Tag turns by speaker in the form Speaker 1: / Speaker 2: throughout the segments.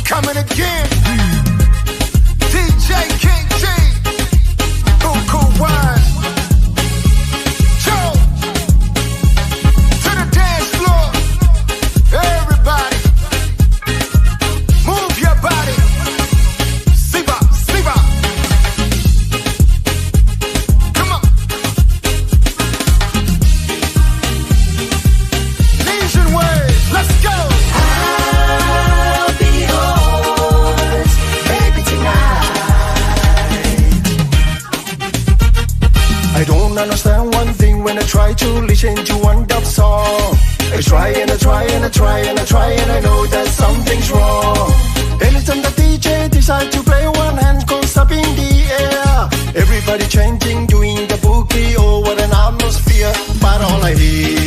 Speaker 1: Coming again. DJ King G. Buku Wine. Joe. To the dance floor. Everybody. Move your body. Siva, Siva. Come on. Legion Wave. Let's go.
Speaker 2: I'll be yours, baby, tonight.
Speaker 3: I don't understand one thing when I try to listen to one dub song. I try and I try and I try and I try and I know that something's wrong. Anytime the DJ decides to play, one hand goes up in the air. Everybody chanting, doing the boogie, oh what an atmosphere. But all I hear,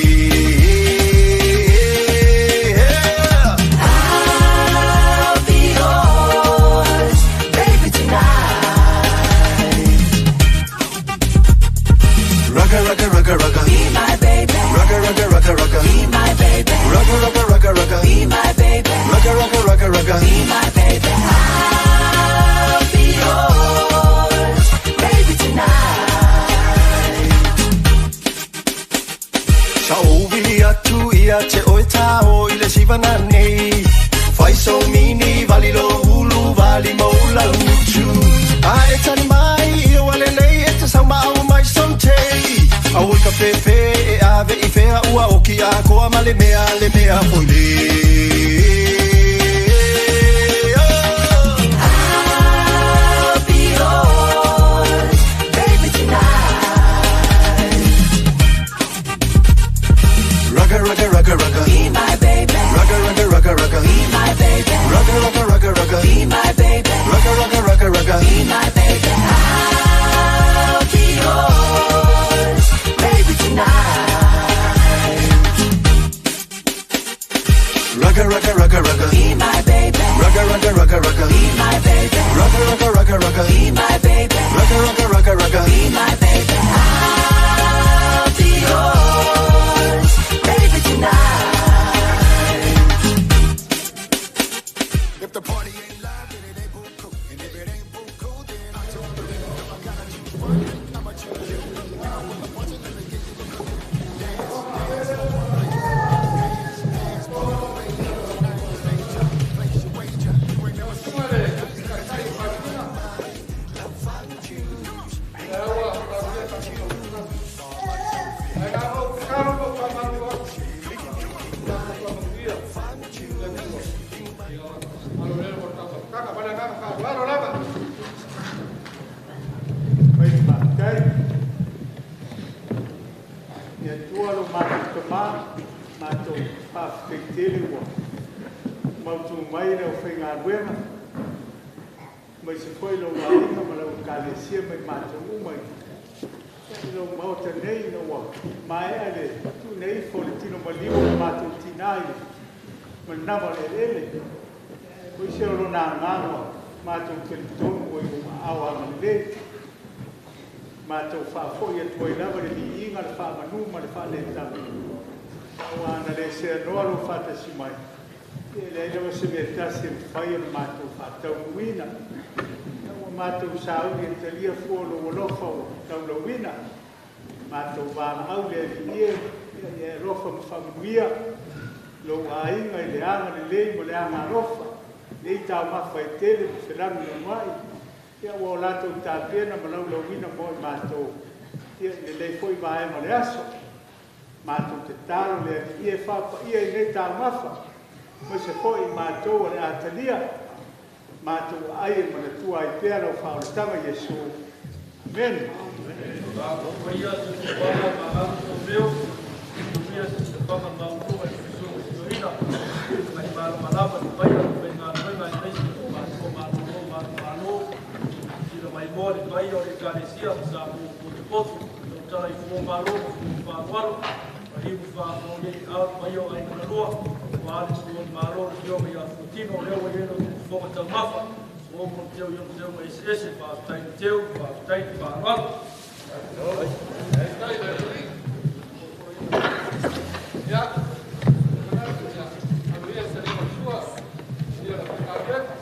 Speaker 2: I'll be yours, baby, tonight.
Speaker 3: Rugga, rugga, rugga, rugga.
Speaker 2: Be my baby.
Speaker 3: Rugga, rugga, rugga, rugga.
Speaker 2: Be my baby.
Speaker 3: Rugga, rugga, rugga, rugga.
Speaker 2: Be my baby.
Speaker 3: Rugga, rugga, rugga, rugga.
Speaker 2: Be my baby. I'll be yours, baby, tonight.
Speaker 3: Sa ovili atu ia te oe tao i le siva nei. Fai so mini vali lo ulu vali mo la utu. A e tani mai i o ale nei e te sau ma au mai son te. A oi ka pepe e ave i fea ua oki a koa ma le mea foi le.
Speaker 2: I'll be yours, baby, tonight.
Speaker 3: Rugga, rugga, rugga, rugga.
Speaker 2: Be my baby.
Speaker 3: Rugga, rugga, rugga, rugga.
Speaker 2: Be my baby.
Speaker 3: Rugga, rugga, rugga, rugga.
Speaker 2: Be my baby.
Speaker 3: Rugga, rugga, rugga, rugga.
Speaker 2: Be my baby. I'll be yours, baby, tonight.
Speaker 3: Rugga, rugga, rugga, rugga.
Speaker 2: Be my baby.
Speaker 3: Rugga, rugga, rugga, rugga.
Speaker 2: Be my baby.
Speaker 3: Rugga, rugga, rugga, rugga.
Speaker 2: Be my baby.
Speaker 3: Rugga, rugga, rugga, rugga.
Speaker 2: Be my baby. I'll be yours, baby, tonight.
Speaker 1: If the party ain't live, then it ain't buku. And if it ain't buku, then I 2, 3. If I gotta choose one, I'ma choose you. You know what the punch let me get you a clue. Dance, dance, dance, dance, radio. Tonight is major. Place your wager. You ain't never seen it.
Speaker 4: Mai matai. Ia tua lo mātou tamā, mātou whawhiteitele ua. Mautu mai le o whaingaluega. Mai se foi lo ngāinga ma lau kalesia mai mātou umai. I lo maota nei na ua maea le tu nei fo le tino maliu o mātou tina i le manawa le ele. Ko ise o lo nā ngānoa mātou te tonu o i o maau anga le. Mātou whaafoi atu ai lava le viiga le whaamanu ma le whaaletamu. Ua ana le sea noa lo whatasi mai. E le aina se mea tasi e mwhai o le mātou whataunuina. Ua mātou sauni e talia fua lo alofa o taulauina. Mātou vāna au le ali ie, e alofa ma whaamanuia. Lo aiga i le anga le lei mo le anga alofa. Nei tau mafa e tele ma whelanu na mai. Ia ua o lātou tāpena ma laulauina mo i mātou. Ia le lei foi vae ma le aso. Mātou te talo le ali ie whapa ia i nei tau mafa. Mo se foi mātou o le atalia. Mātou ai e mana tua i pēra o whaolatanga Yesu. Amen.
Speaker 5: Yeah.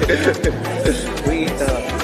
Speaker 5: We eat the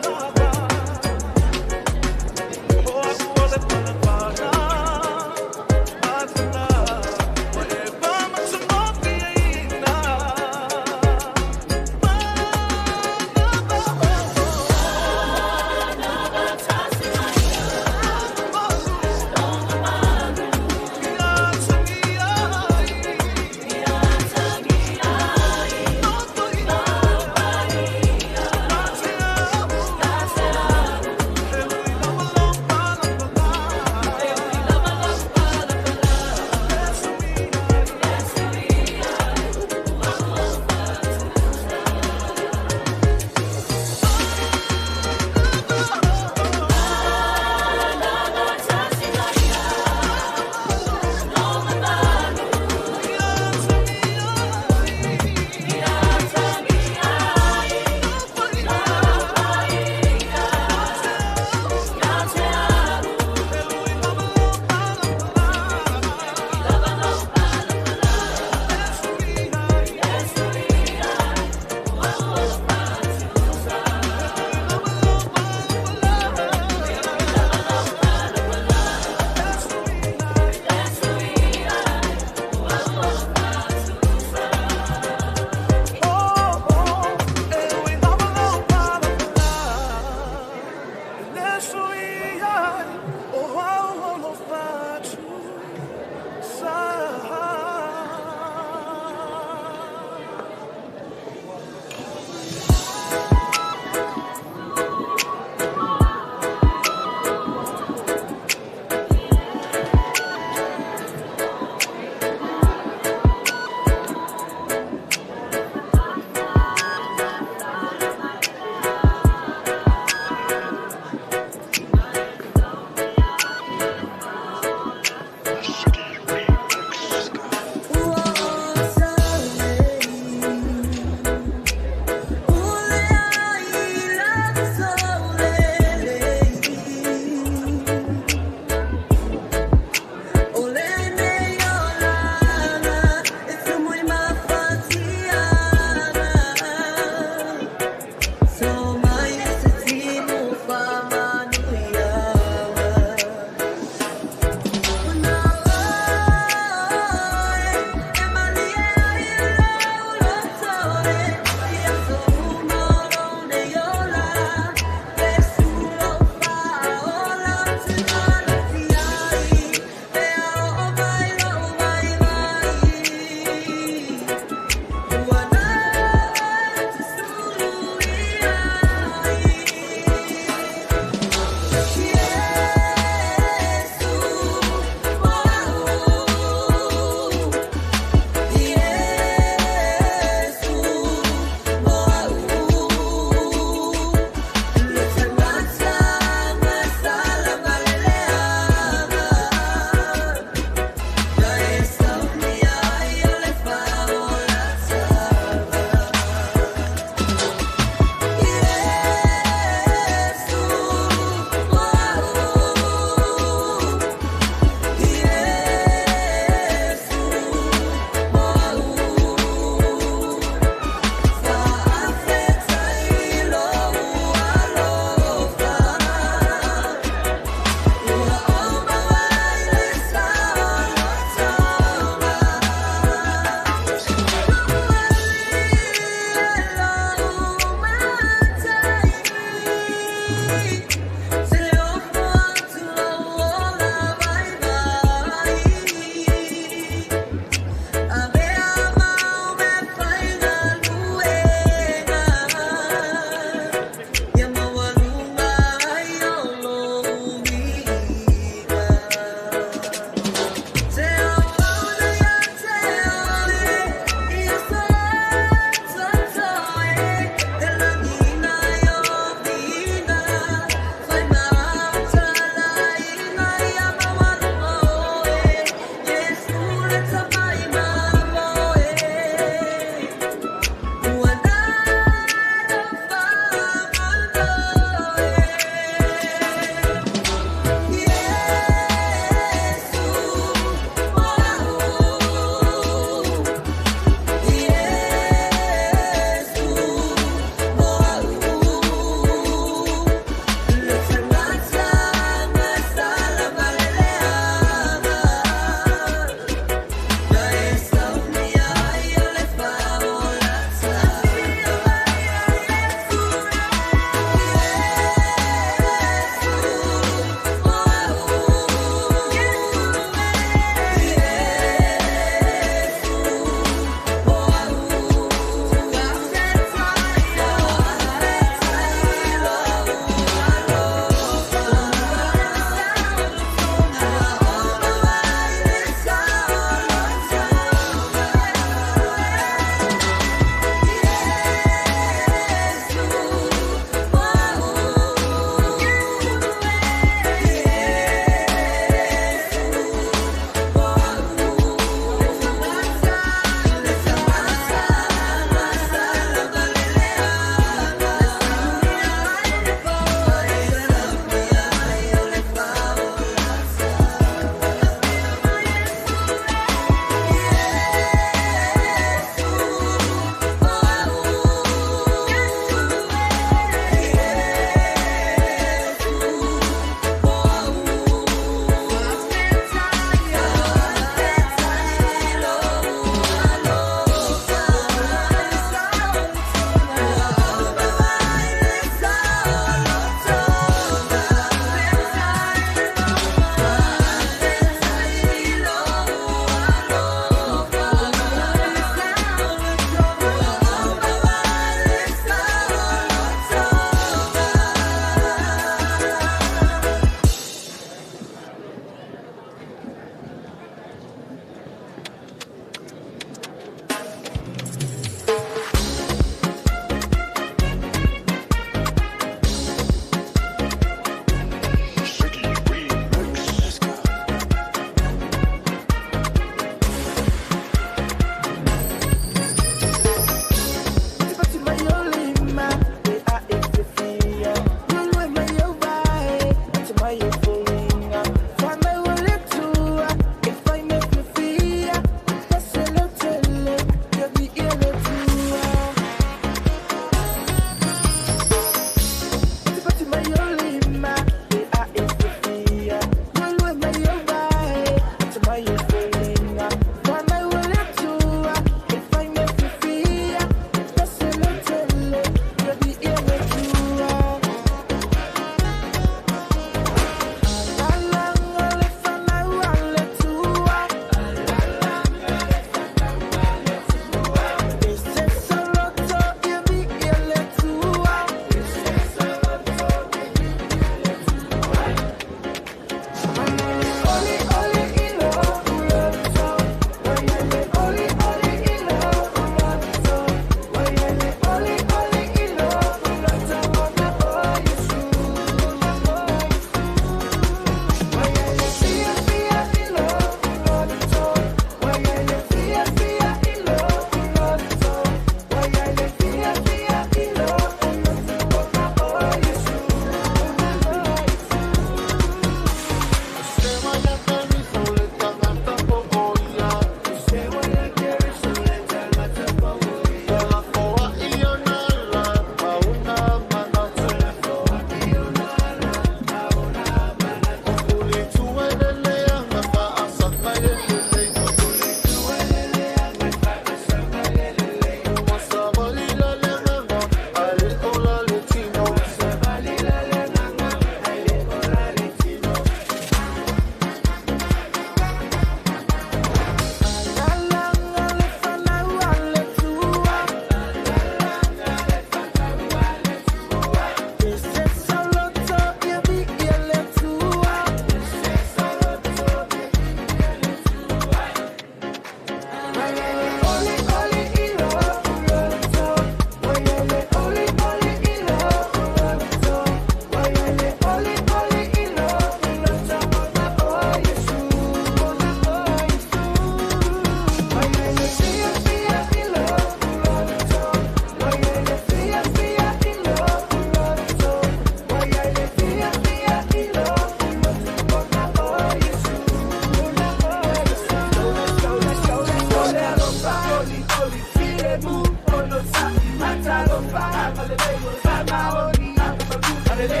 Speaker 2: Oli,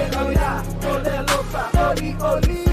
Speaker 2: oli,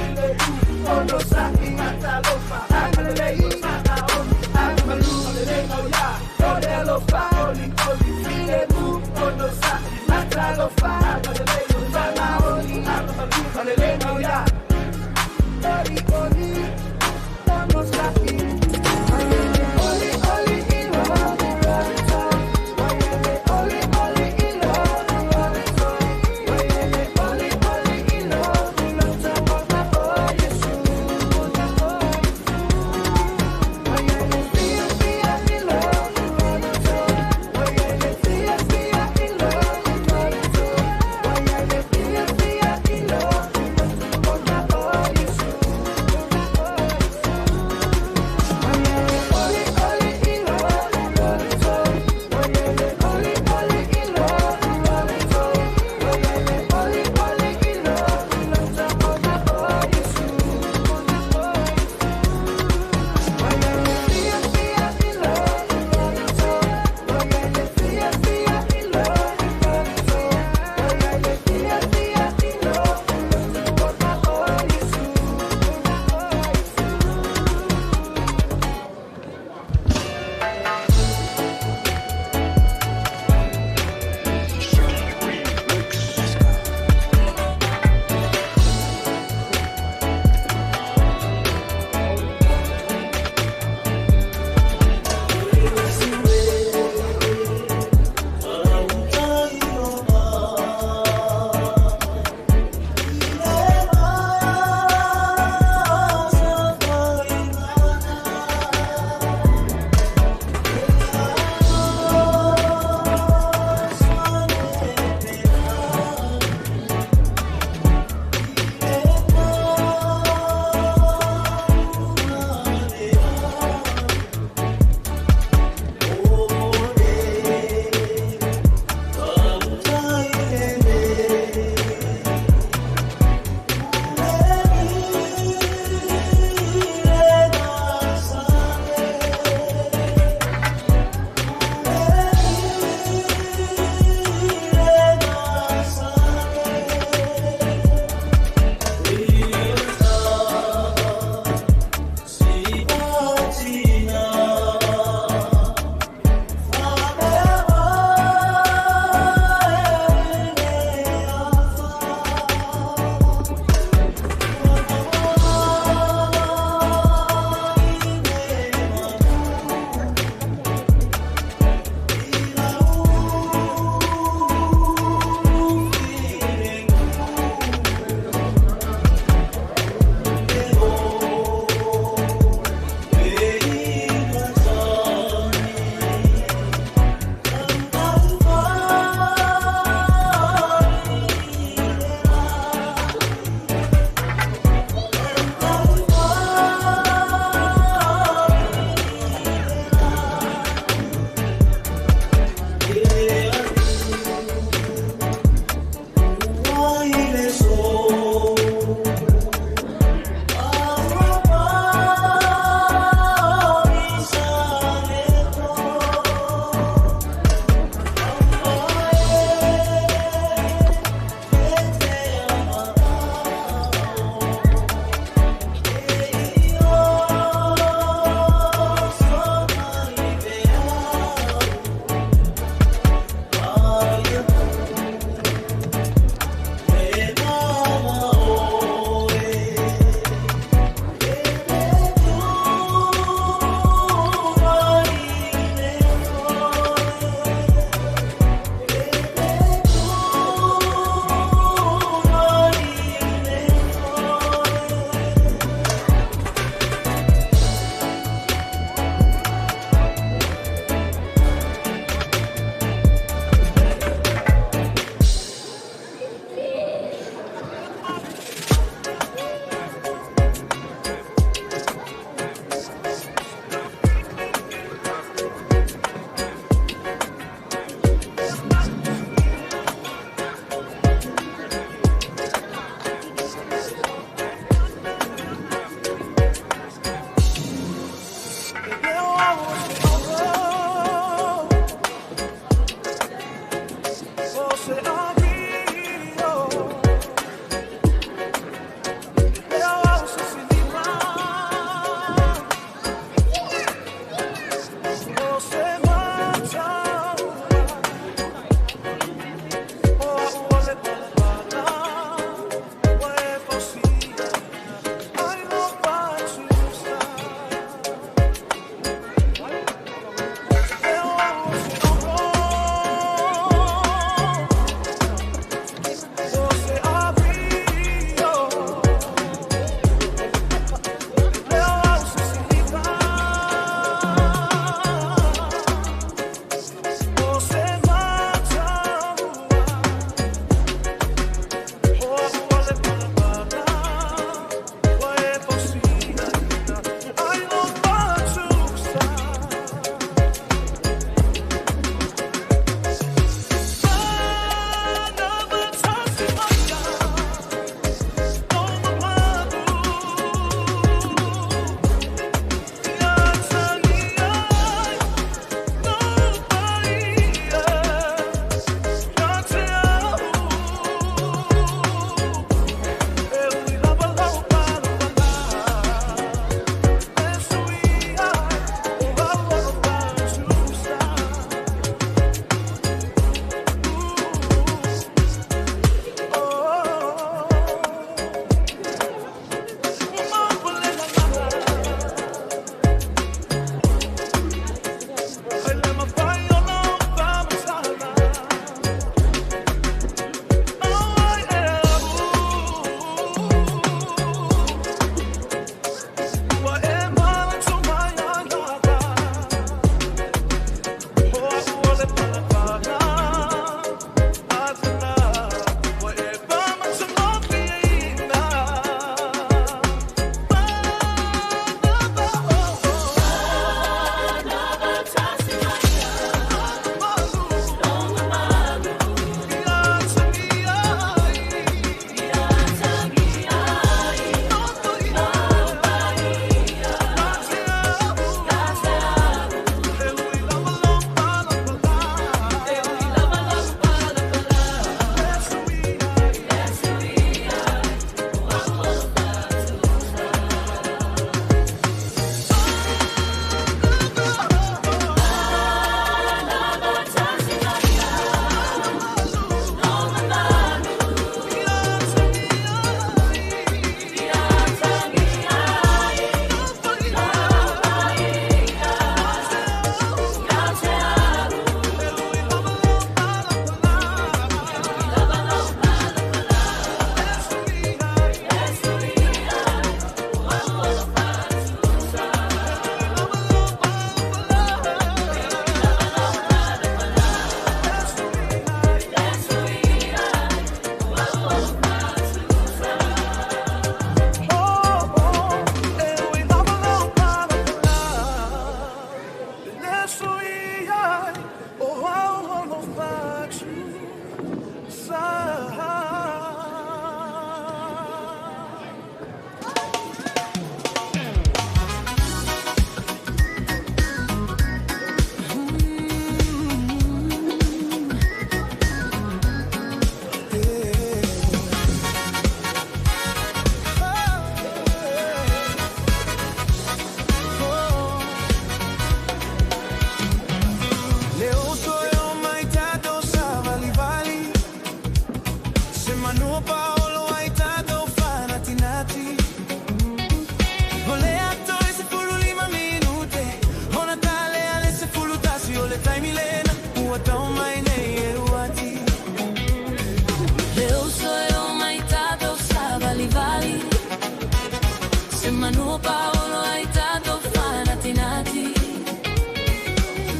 Speaker 2: Manu Paolo ai tato fanatinati.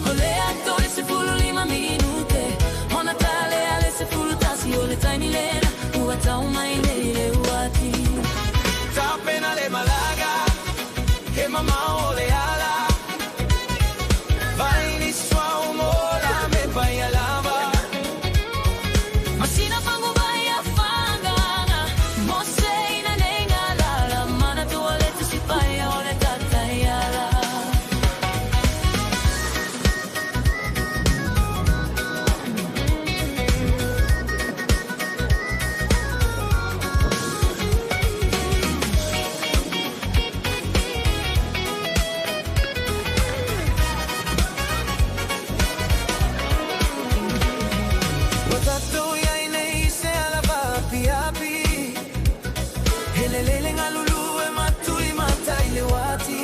Speaker 2: Ole atole se fulu lima minute. O Natale ale se fulu tasi o le taimi lena. Ua tau mai nei le uati.
Speaker 5: Tapena le malaga, e mama o le ala. Vai ni sua umola me pai alava.
Speaker 2: Masina fangu vai a fanganga. Mose ina nenga lala. Mana tua le tusi pai o le tataiala.
Speaker 5: Watato ia ine ise alava api api. Helelele ngalulu e matui matai le wati.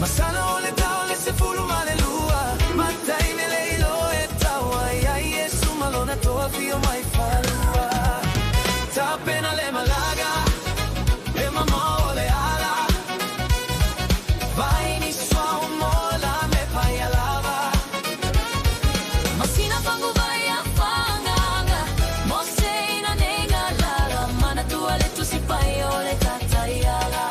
Speaker 5: Masala o le tau le se fulu malelua. Matai mele ilo e taua ia Yesu malona toa fio mai falua. Tapena le malaga, e mama o le ala. Vai ni sua umola me pai alava.
Speaker 2: Masina fangu vai a fanganga. Mose ina nenga lala. Mana tua le tusi pai o le tataiala.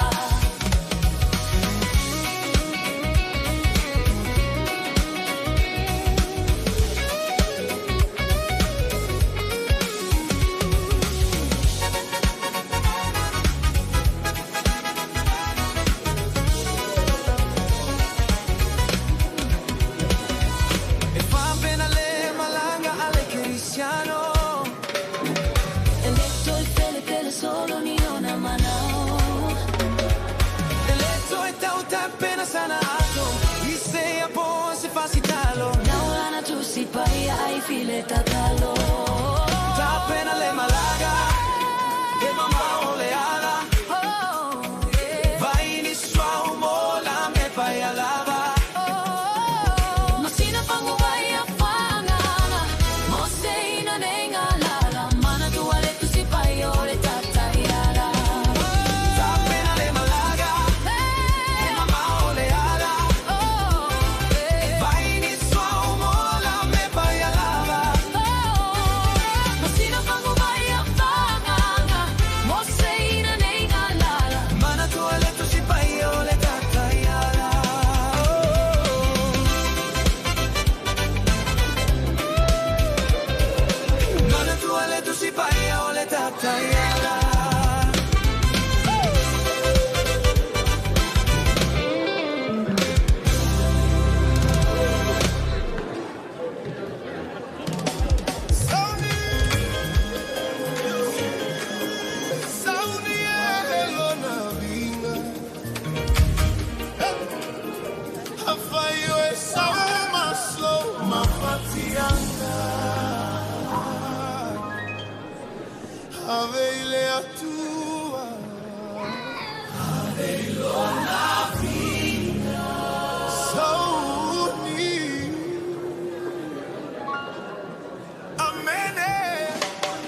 Speaker 5: E fa pena le malanga alle cristiano.
Speaker 2: E letto il fele che le solo ni ona manao.
Speaker 5: E letto e tau tapena sana ato. Ise a po se facitalo.
Speaker 2: Naulana tusi pai ai file tatalo.
Speaker 5: Tapena le malaga, e mama o le ala.
Speaker 2: Oh, yeah.
Speaker 5: Vai ni sua umola me pai alava.
Speaker 2: Oh, masina fangu vai a fanganga. Mose ina nenga lala. Mana tua le tusi pai o le tataiala.
Speaker 5: Tapena le malaga, e mama o le ala.
Speaker 2: Oh, yeah.
Speaker 5: Vai ni sua umola me pai alava.
Speaker 2: Masina fangu vai a fanganga. Mose ina nenga lala.
Speaker 5: Mana tua le tusi pai o le tataiala. Mana tua le tusi pai o le tataiala.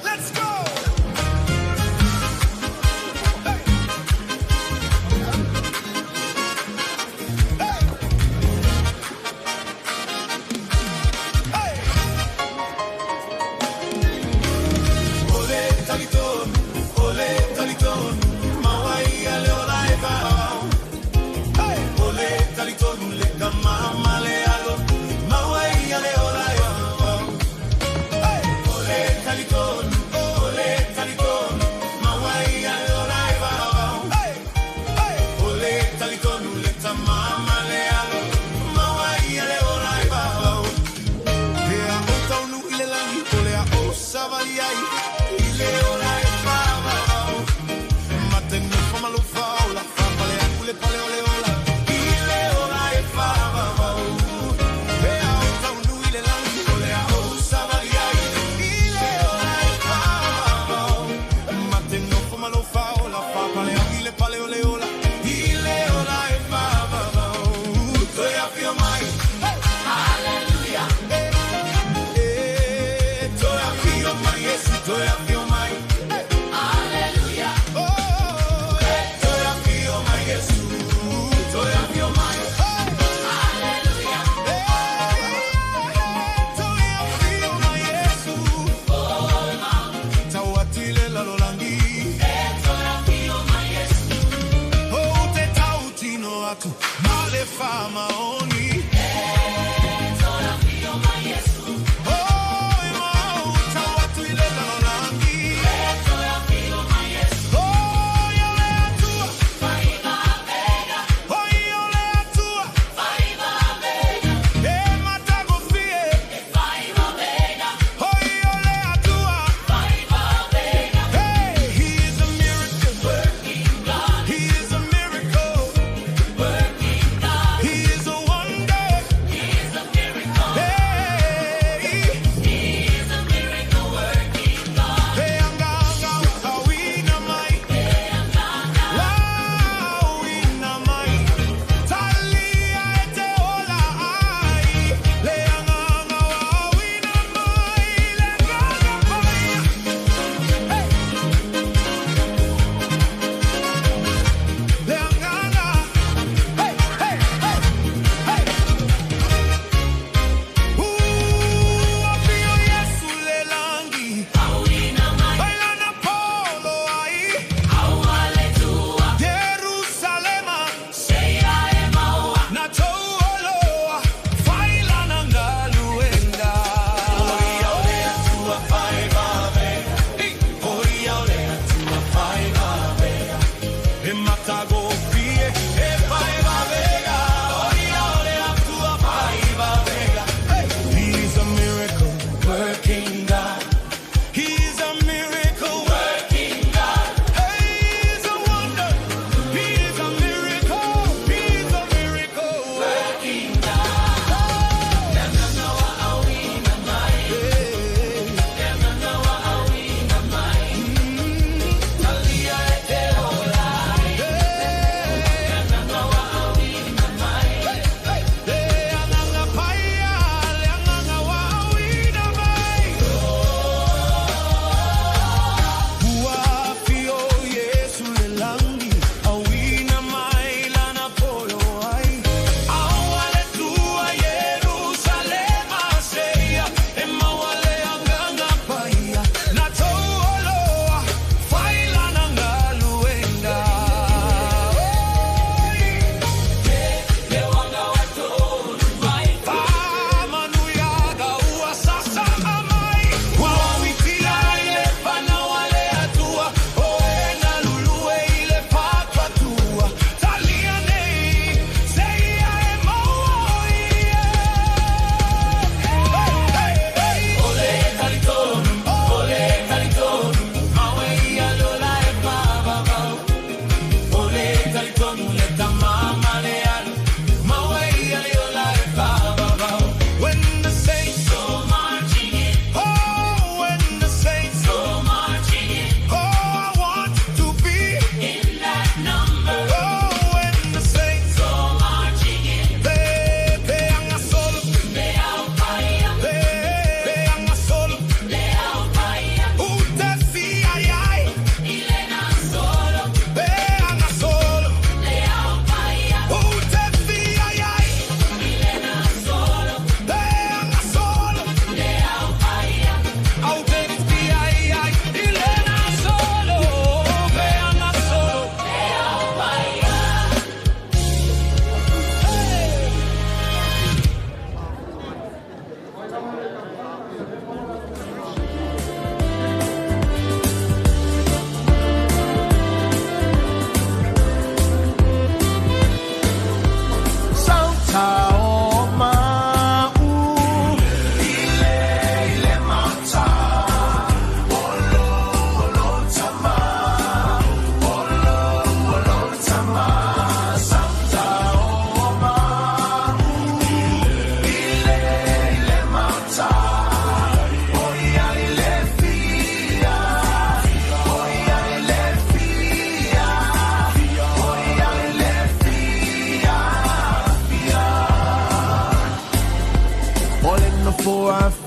Speaker 1: Let's go! Ole taliton, ole taliton.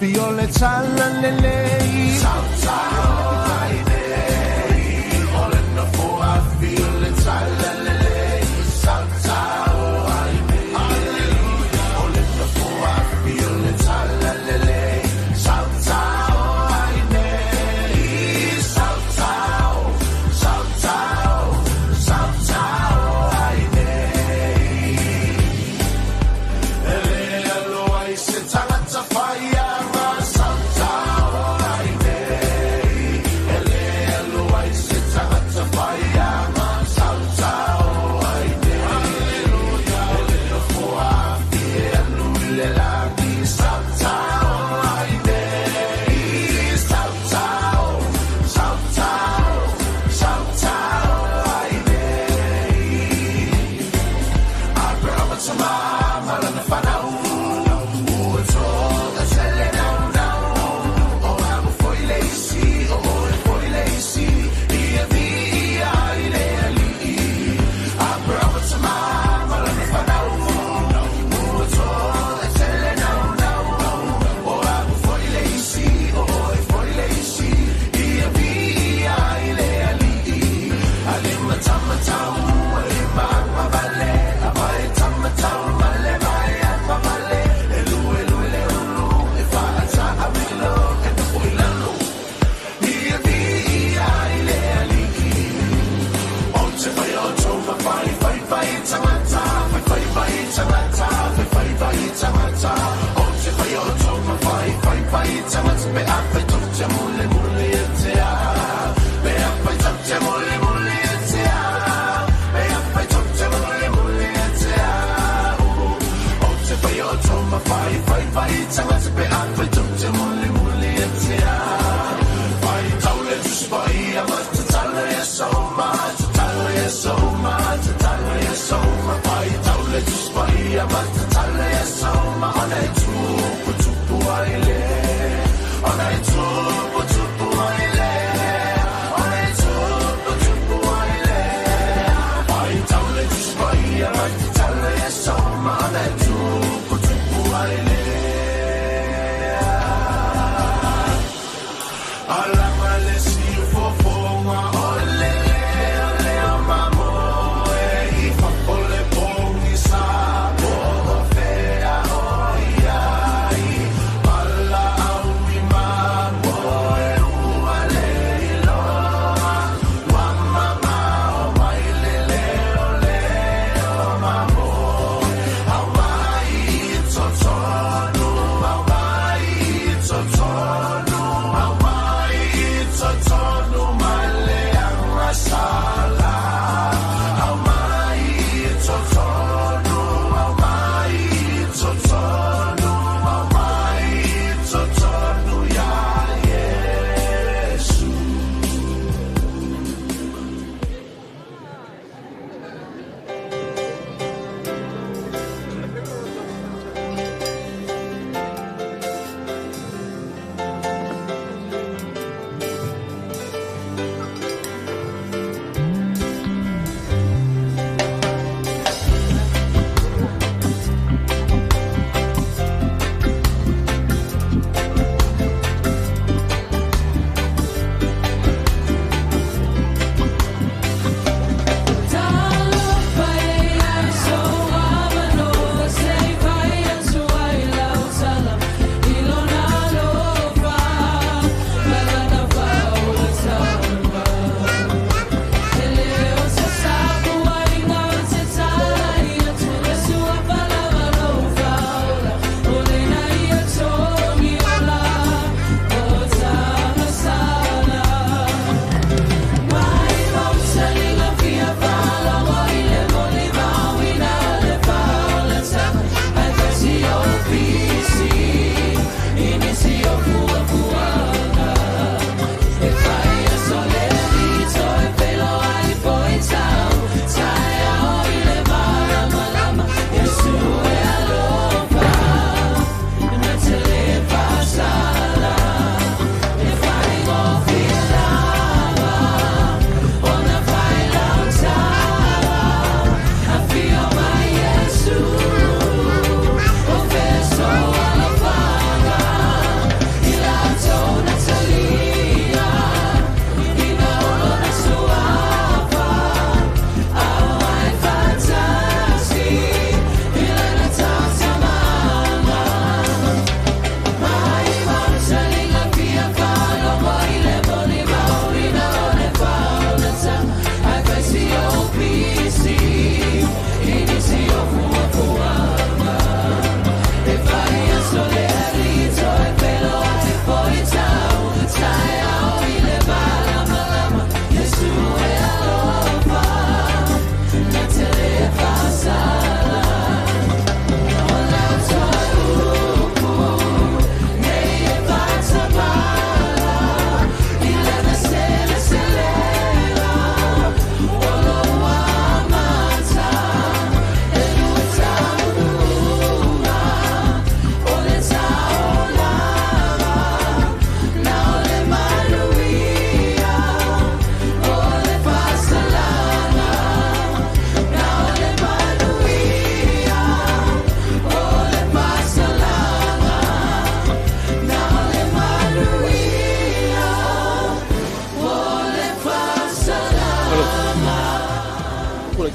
Speaker 5: Afio le tala lelei. Sautao ai nei, o le nofo afio le tala lelei. Sautao ai nei, hallelujah. O le nofo afio le tala lelei. Sautao ai nei, sautao, sautao, sautao ai nei. E le aloa i se tagata faiaga. Sautao ai nei.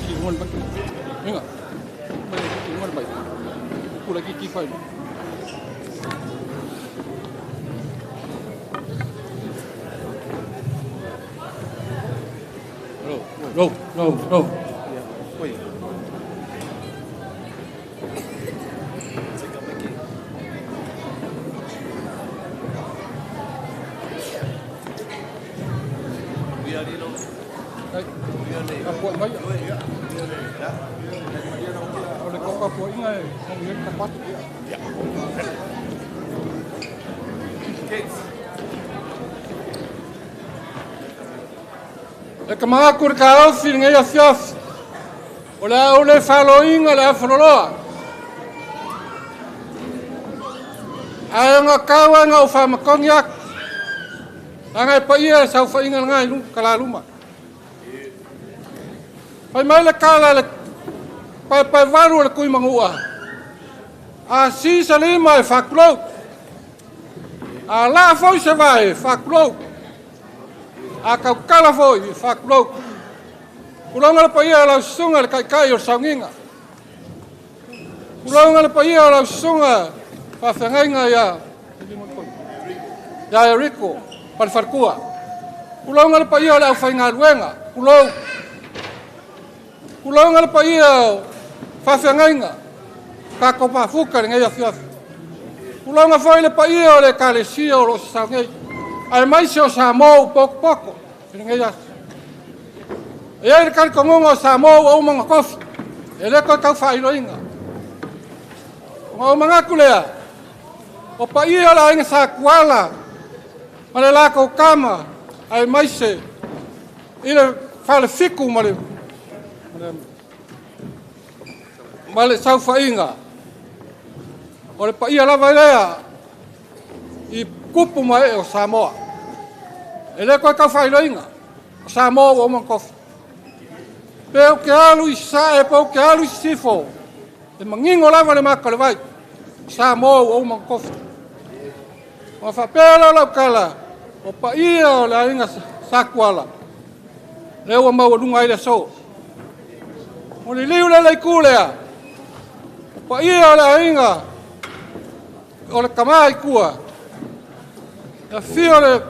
Speaker 6: ki ngol mai. Inga. Mai ki ngol mai. Pula ki ki fai. No, no, no. E ka maku le kaofi le ngai afiafi. O le au le faloinga le afaloloa. Ae nga kaua nga o whamakongi aku. Anga e paia e sauwhainga ngai kalaluma. Pai mai le kala le pai pai varu le kui mangua. A si salima e whakulou. A la foi se vai e whakulou. A kaukala foi e whakulou. Kulonga le paia lau susunga le kaikai o saunginga. Kulonga le paia lau susunga whawhengainga ia ia Eriko, palfarkua. Kulonga le paia le au whaingaluenga, kulou. Kulonga le paia whawhengainga, ka kopafuka le ngai afiafi. Kulonga foi le paia o le kalesia o lo saungei. Ai mai se o Samoa poko poko, le ngai afiafi. E ai le kalikongonga o Samoa o umanga kofi, e le koe kau whailoinga. O mangaku lea, o paia la inga sa kuala, ma le lako kama, ai mai se, i le whale fiku ma le sauwhainga. O le paia lava lea, i kupu mai o Samoa. E le koe kau whailoinga, o Samoa o umanga kofi. Peu ke alu i sae, peu ke alu i sifo. E mangingo lava le maka le vai. Samoa o umanga kofi. O whapea lau kala, o paia o le ainga sakuala. Le ua maua lunga i le so. O le liu le leiku lea. O paia o le ainga o le kama i kua. E fio le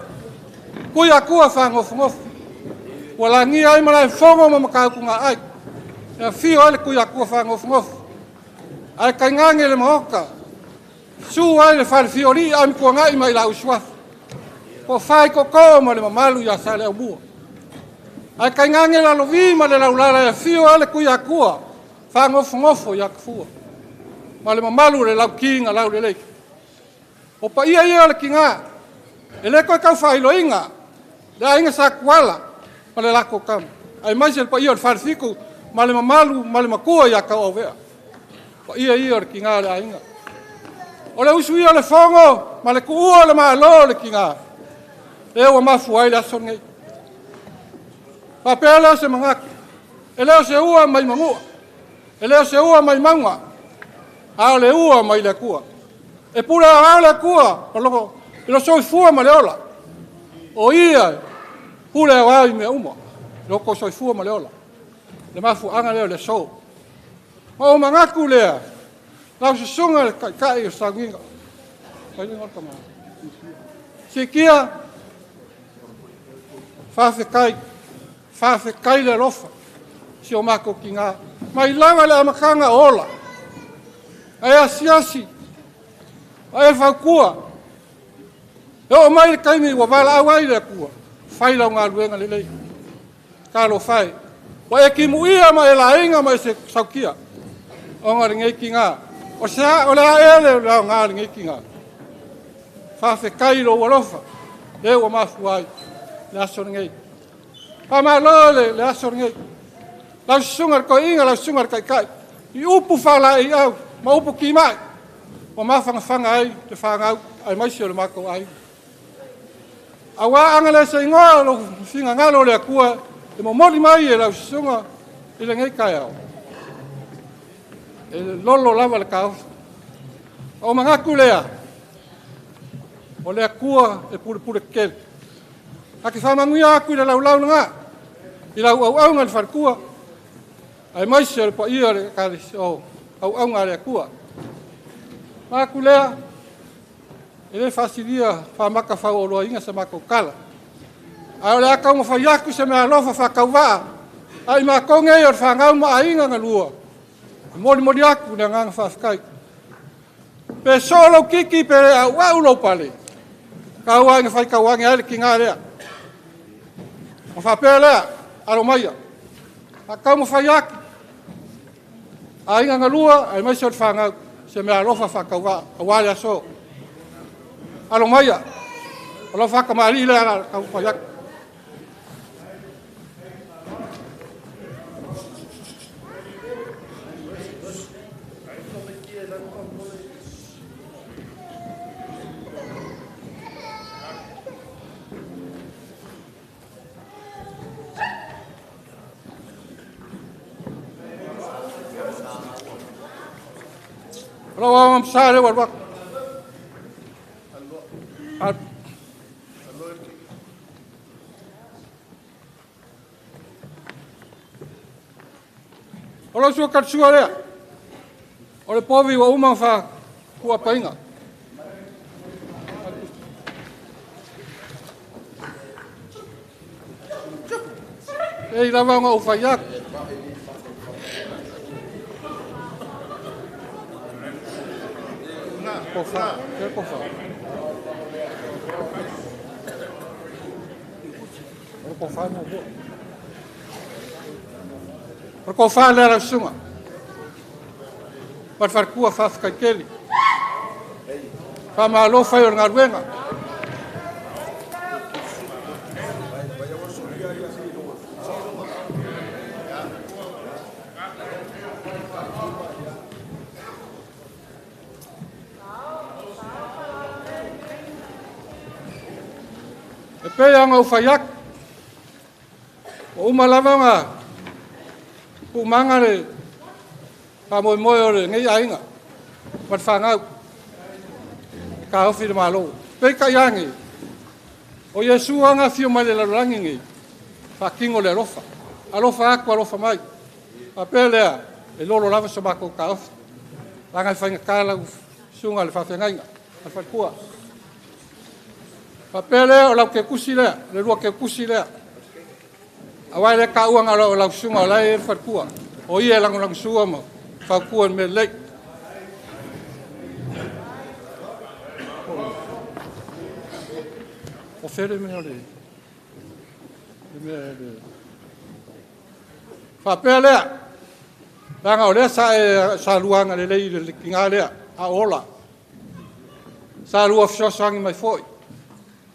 Speaker 6: kui a kua whangofungofu. Ua langia ai malae fongo ma makauku ngā ai. E fio ai le kui a kua whangofungofu. Ai kaingange le mahoka. Su ai le whale ai mkua ngai mai la usuafu. Ko whai koko ma le mamalu ia sa le aumua. Ai kaingange la lovi ma le laulala e fio ai le kui a kua whangofungofu ia kafua. Ma le mamalu le lau kinga lau le leiki. O pa ia ia o le kinga. E le koe kau whailoinga. Le ainga sa kuala. Ma le lako kama. Ai mai se le paia o le whalefiku, ma le mamalu, ma le makua ia kau au vea. Paia ia o le kinga le ainga. O le usu ia o le fongo, ma le kuua o le maalo o le kinga. Le ua mafu ai le aso nei. Papea leo se mangaki. E leo se ua mai mangua. E leo se ua mai maunga. A o le ua mai le kua. E pule a le kua, o lo soifua ma le ola. O ia, pule au i mea uma, loko soifua ma le ola. Le mafu anga leo le so. Ma o mangaku lea, lau susunga le kaikai o sanginga. Sikia, whawhekai, whawhekai le lofa, si o mako ki ngā. Mai lava le amakanga ola, ai asiasi, ai whaukua. E o mai le kaimi ua wala au ai le kua. Whai lau ngā luenga le lei. Ka lo whai. Wa e ki muia ma e lainga ma e se saukia. O ngā ringai ki ngā. O se a, o le a ele o ngā ringai ki ngā. Whawhekai lo ualofa. Le ua mafu ai. Le aso ringai. Pa ma lo le aso ringai. Lau susunga le koinga, lau susunga le kaikai. I upu whala i au. Ma upu ki mai. Wa mawhanga ai te whangau. Ai maisi o le mako ai. Awa anga le se ingoa lo finga ngalo le akua e momoli mai e lau susunga i le ngai kai au. E lolo lava le kaofi. O mangaku lea, o le akua e pule pule kele. A ke whamanguia aku i le laulau ngā, i lau au au ngā le wharekua, Aemaise o le paia o le o auauga a le Atua. Ma aku lea, e le faasilia faamaka fauoloaina se matou tala. Ae o le a taumafai atu se meaalofa faatauvaa, a i matou nei o le fanau ma aiga na lua, e molimoli atu le agaga faafetai. Pe soo lou titi pe le auau lou pale, tau ai na faitau ane ai le tiga lea. Ma faapea lea, alo maia, faataumafai atu, aiga na lua, aemaise o le fanau, se meaalofa faatauvaa, aua le aso. Alo maia, o lau faatamalii lea la taumafai atu. O lau agamsa lea ua alu atu. O lau sua kalusua lea, o le povi ua uma ona faakuapaina. Ei lava ona ou fai atu. Kofa, ke kofa. O le kofa mo bo. O le kofa le lau susuga. Ma le falekua faafetai tele. Faamalo fai o le galuega. E pei ona ou fai atu, ua uma lava ona pumaga le faamoemoe o lenei aiga ma le fanau e taofi le Malo. Peitai ane, o Iesu aga afio mai le lalolagi nei, faatino le alofa. Alofa atu, alofa mai. Faapea lea, e lolo lava so matou taofi. Laga e faigata lau susuga le faafeagaiga, a le falekua. Faapea lea, o lau kekusi lea, le lua kekusi lea. Aua e le taua o lau susuga o la e i le falekua. O ia e lagolagosua ma fautua i le mea lelei. O fea le mea o le mea le faapea lea, leaga o lea sa e sa luaga lelei i le tiga lea, a ola. Sa lua fesoasoani mai foi,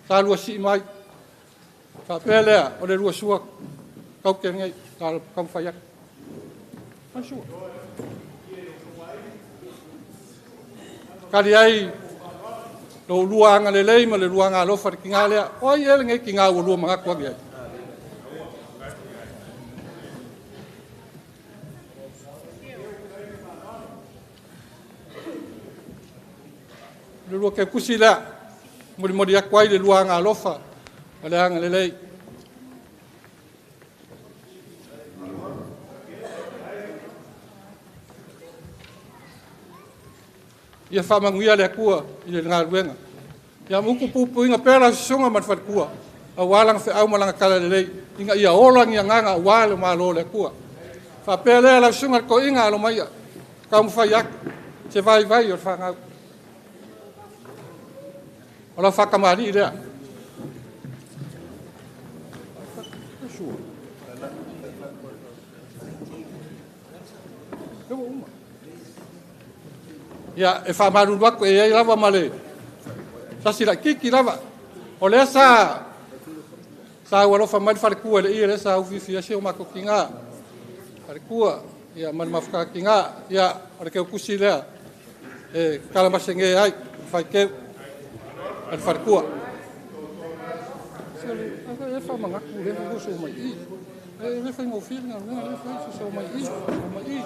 Speaker 6: sa lua sii mai. Faapea lea, o le lua sua kaute nei, sa taumafai atu. Ai sua. Kali ai lou lua aga lelei ma le lua aga alofa le tiga lea. O ai ea lenei tiga ua lua manatu ane ai. Le lua kekusi lea, molimoli atu ai le lua aga alofa ma le aga lelei. Ia faamanuia le Atua i le galuega. Ia muku pupuiga pea lau susuga ma le falekua, aua lana feau ma lana tala lelei, ina ia ola ni agaga aua le Malo o le Atua. Faapea lea lau susuga le toeaina alo maia, taumafai atu se vaivai o le fanau. O lau faatamalii lea. Ia, e faamalulu atu e i ai lava ma le sasi laitiiti lava. O lea sa alofa mai le falekua i le ie lea sa ufiufi ai si o matou tiga. Falekua, ia, ma le mafuta tiga. Ia, o le keukusi lea e kalamasege ai, faiteu, a le falekua. E faamanatu le fusu mai i. E le faigofie le galuega lea fai susu mai i, mai i.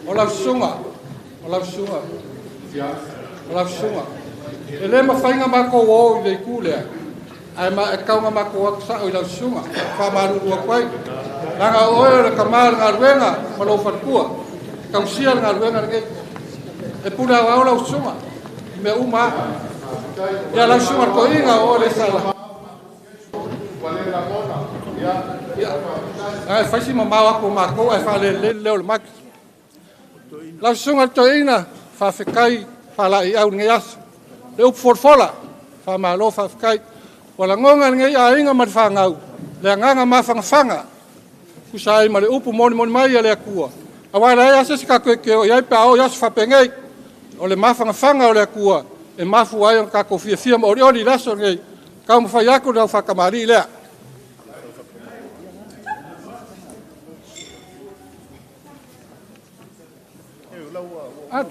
Speaker 6: O lau susuga, o lau susuga, o lau susuga. E le mafaiga makou o i le itu lea, ae ma e kauga makou atu sa'o i lau susuga, faamalulu atu ai. Laga o oe o le kamā o le galuega ma lou faletua, tausia le galuega lenei. E pule aoao lau susuga, i mea uma a. Ia lau susuga le toeaina o oe le sala. Ia, ae faisi mamao atu o matou ae faalelelei le leo o le maki. Lau susuga le toeaina, faafetai faalaeiau i lenei aso. Le upu folafola, faamalo faafetai. Ua lagona lenei aiga ma le fanau, le agaga mafanafana, tusa ai ma le upu molimoli mai a le Atua. Aua e leai lava se isi tatou e te o i ai pe a oo i aso faapenei. O le mafanafana o le Atua e mafua ai ona tatou fiafia ma olioli i le aso lenei. Taumafai atu le au faatamalii lea. Alu.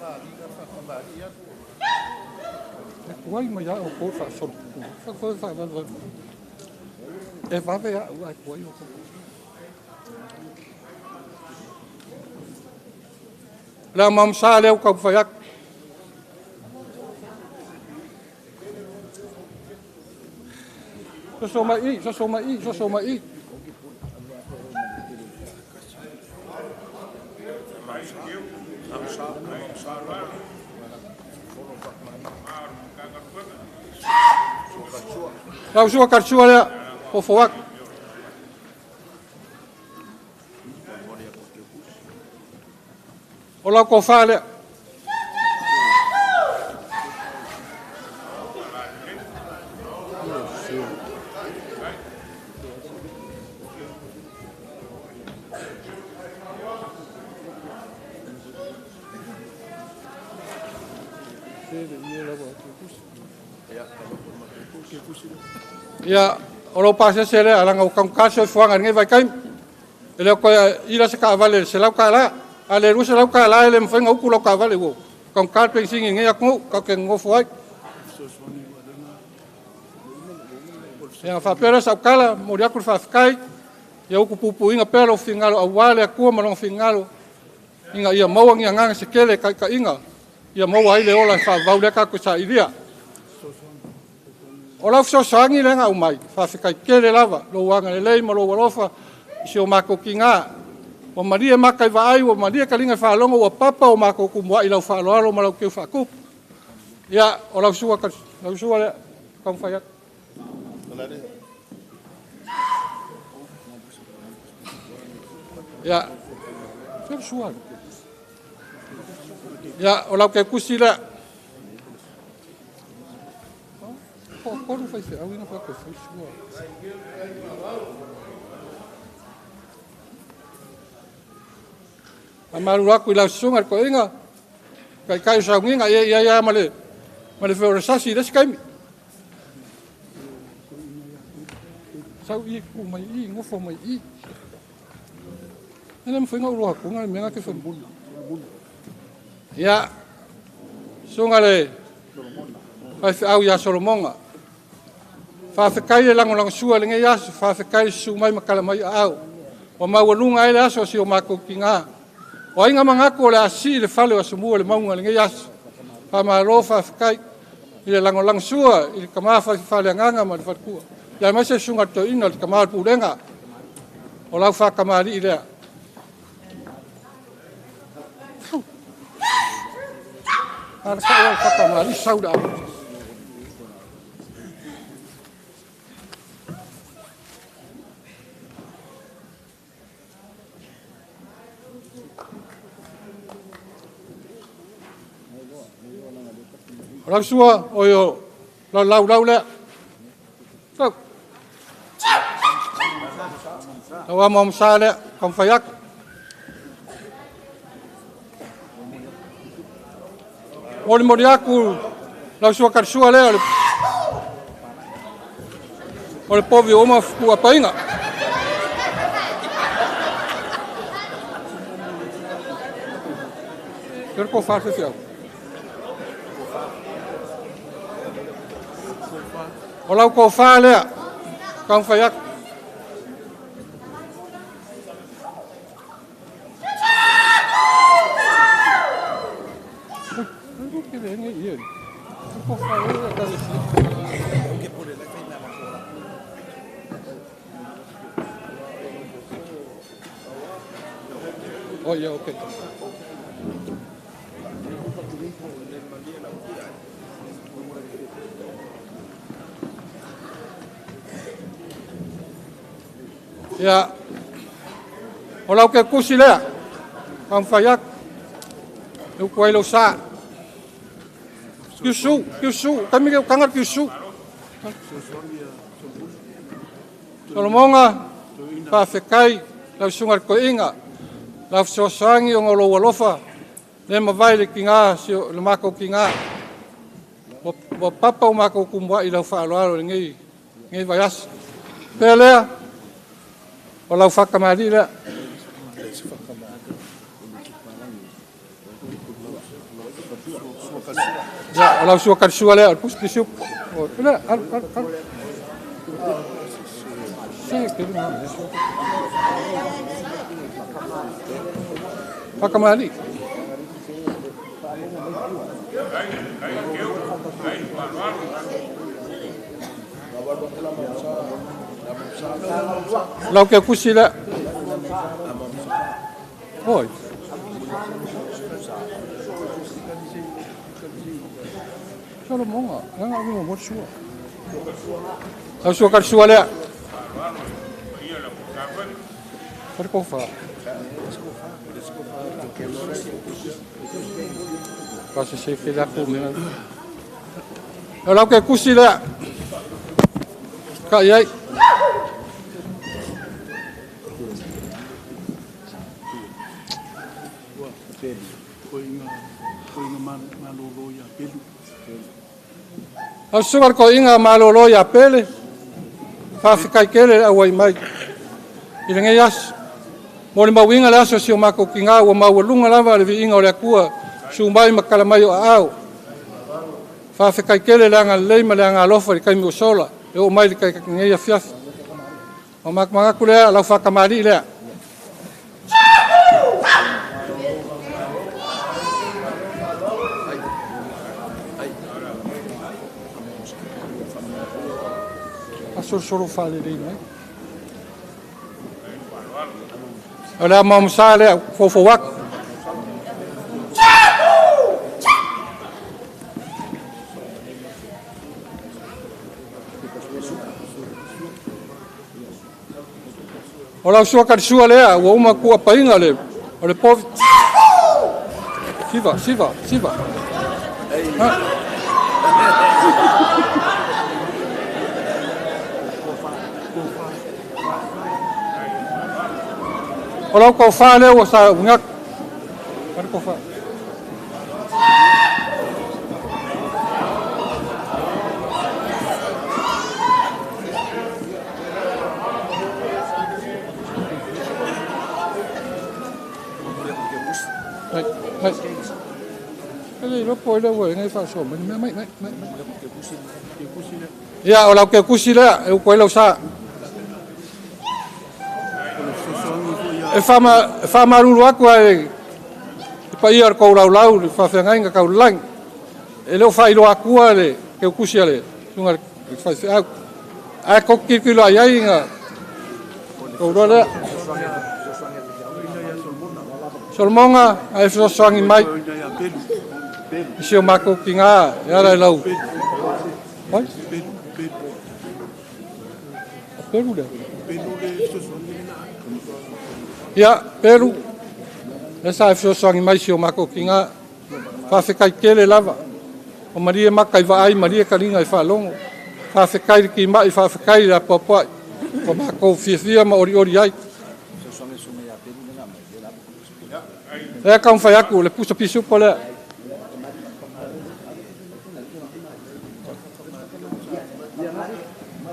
Speaker 6: E tuai mai a outou faasolo. E vave au ae tuai outou. Le amamusa lea ua taumafai atu. Soso mai i, soso mai i, soso mai i. Lau sua karsua lea, fofo atu. O lau tofa lea. Ia, o lou pasese lea, leaga ua taugata le soifuaga i lenei vaitaimi. E le o toe ila se taavale i le $100. A le $200 e le mafai ona utu lau taavale ua taugata le penisini i lenei atunuu, tatou te nonofo ai. Ia, ona faapea lea o sau tala, momoli atu le faafetai, ia utu puipuiga pea lou finagalo aua le Atua ma lona finagalo, ina ia maua ni agaga se tele e taitaiga, ia maua ai le ola e faavavau lea tatou te sailia. O lau fesoasoani lea na aumai, faafetai tele lava, lou agalelei ma lou alofa i si o matou tiga. Ua malie maka i vaai, ua malie taliga i faalogo, ua papa o matou tumuai i lau faaaloalo ma lau teu faatupu. Ia, o lau sua, lau sua lea, taumafai atu. Ia, se sua. Ia, o lau kekusi lea. Toatolu faifeau ia na fai atu e fai sua. Faamalulu atu i lau susuga i le toeaina, taitai o sauniga, ia i ai lava ma le, ma le feolasasi i le isi taimi. Sau i, tu mai i, nofo mai i. E le mafai ona ou iloa atuga le mea na te fai. Ia, susuga le faifeau ia Solomona. Faafetai le lagolagosua i lenei aso, faafetai le susu mai ma tala mai aao. Ua maualuga ai le aso o si o matou tiga. O aiga manatu o le a sii le fale o Asomua i le mauga i lenei aso. Faamalo faafetai i le lagolagosua i le tama faaleagaga ma le faletua. Ia aemaise le susuga i le toeaina, le tama o le pulega. O lau faatamalii lea. Alafai au faatamalii sau le au. O lau sua, oi o lau laulau lea. Tau. Lau amo amasa lea, taumafai atu. Molimoli atu lau sua karisua lea o le povi o uma fuapaina. Quero que eu faça esse O lau tofa lea, taumafai atu. Oh, yeah, okay. Ia, o lau ke kusi lea, kaumawhai aku, e uku ai lau sa. Kiusu, kiusu, kami ke ukanga kiusu. Solomonga, whawhekai, lau sunga le koinga, lau fesoasoani o ngā lou alofa, le mawai le ki ngā, si o, le mākou ki ngā. Wa papa o mākou kumua i lau whaaloalo le ngei, ngei vaiaso. Pea lea, o lau whakamari lea. Ia, o lau sua karisua lea, o le pusi pisiu. O, lea, alu, alu, alu. Se, ke lunga. Whakamari. Lau ke kusi lea. Oi. Solomonga, langa o mo sua. Lau sua karisua lea. Pare ko wha. Ka se se whila ko mea. O lau ke kusi lea. Ka iai. Au sugar ko inga malolo ia pele. Whawhikai kele au ai mai. I le ngei aso. Mo le mauinga le aso si o mākou ki ngā ua maualunga lava le viiga o le Atua, su mai ma kala mai o aao. Whawhikai kele le anga lelei ma le anga alofa i le kaimi o sola, e oo mai le kai ngei afiafi. O makumangaku lea, lau whakamari lea. Asorosoro whalelei mai. O lea maumasa lea, fofo wako. O lau sua karisua lea, ua uma kua painga le, o le povi. Siva, siva, siva. Ha. O lau kau wha lea ua sa ungak. Pare kau wha. Mai, mai. Ele lopo ele ua ngai wha so. Mai, mai, mai, mai. Ia, o lau ke kusi lea, e uko lau sa. E whamaruru aku ai i pa ia kou lau lau, le whawhengainga kau lang. E leo whailo akua le ke ukusi ale, sunga le whaiwheau. Ai koki kilo ai ai ngā kou roa lea. Solomonga, ai fesoasoani mai. I si o mākou ki ngā, e ara e lau. Oi? Peru lea. Ia, Peru, e sa e fesoasoani mai si o mākou ki ngā. Whawhekai kele lava. O Maria maka i vaai, Maria karinga i whaalongo. Whawhekai le ki mai, whawhekai le apuapuai. O mākou fiafia ma ori ori ai. Ea kaumawhai aku, le pusa pisupo lea.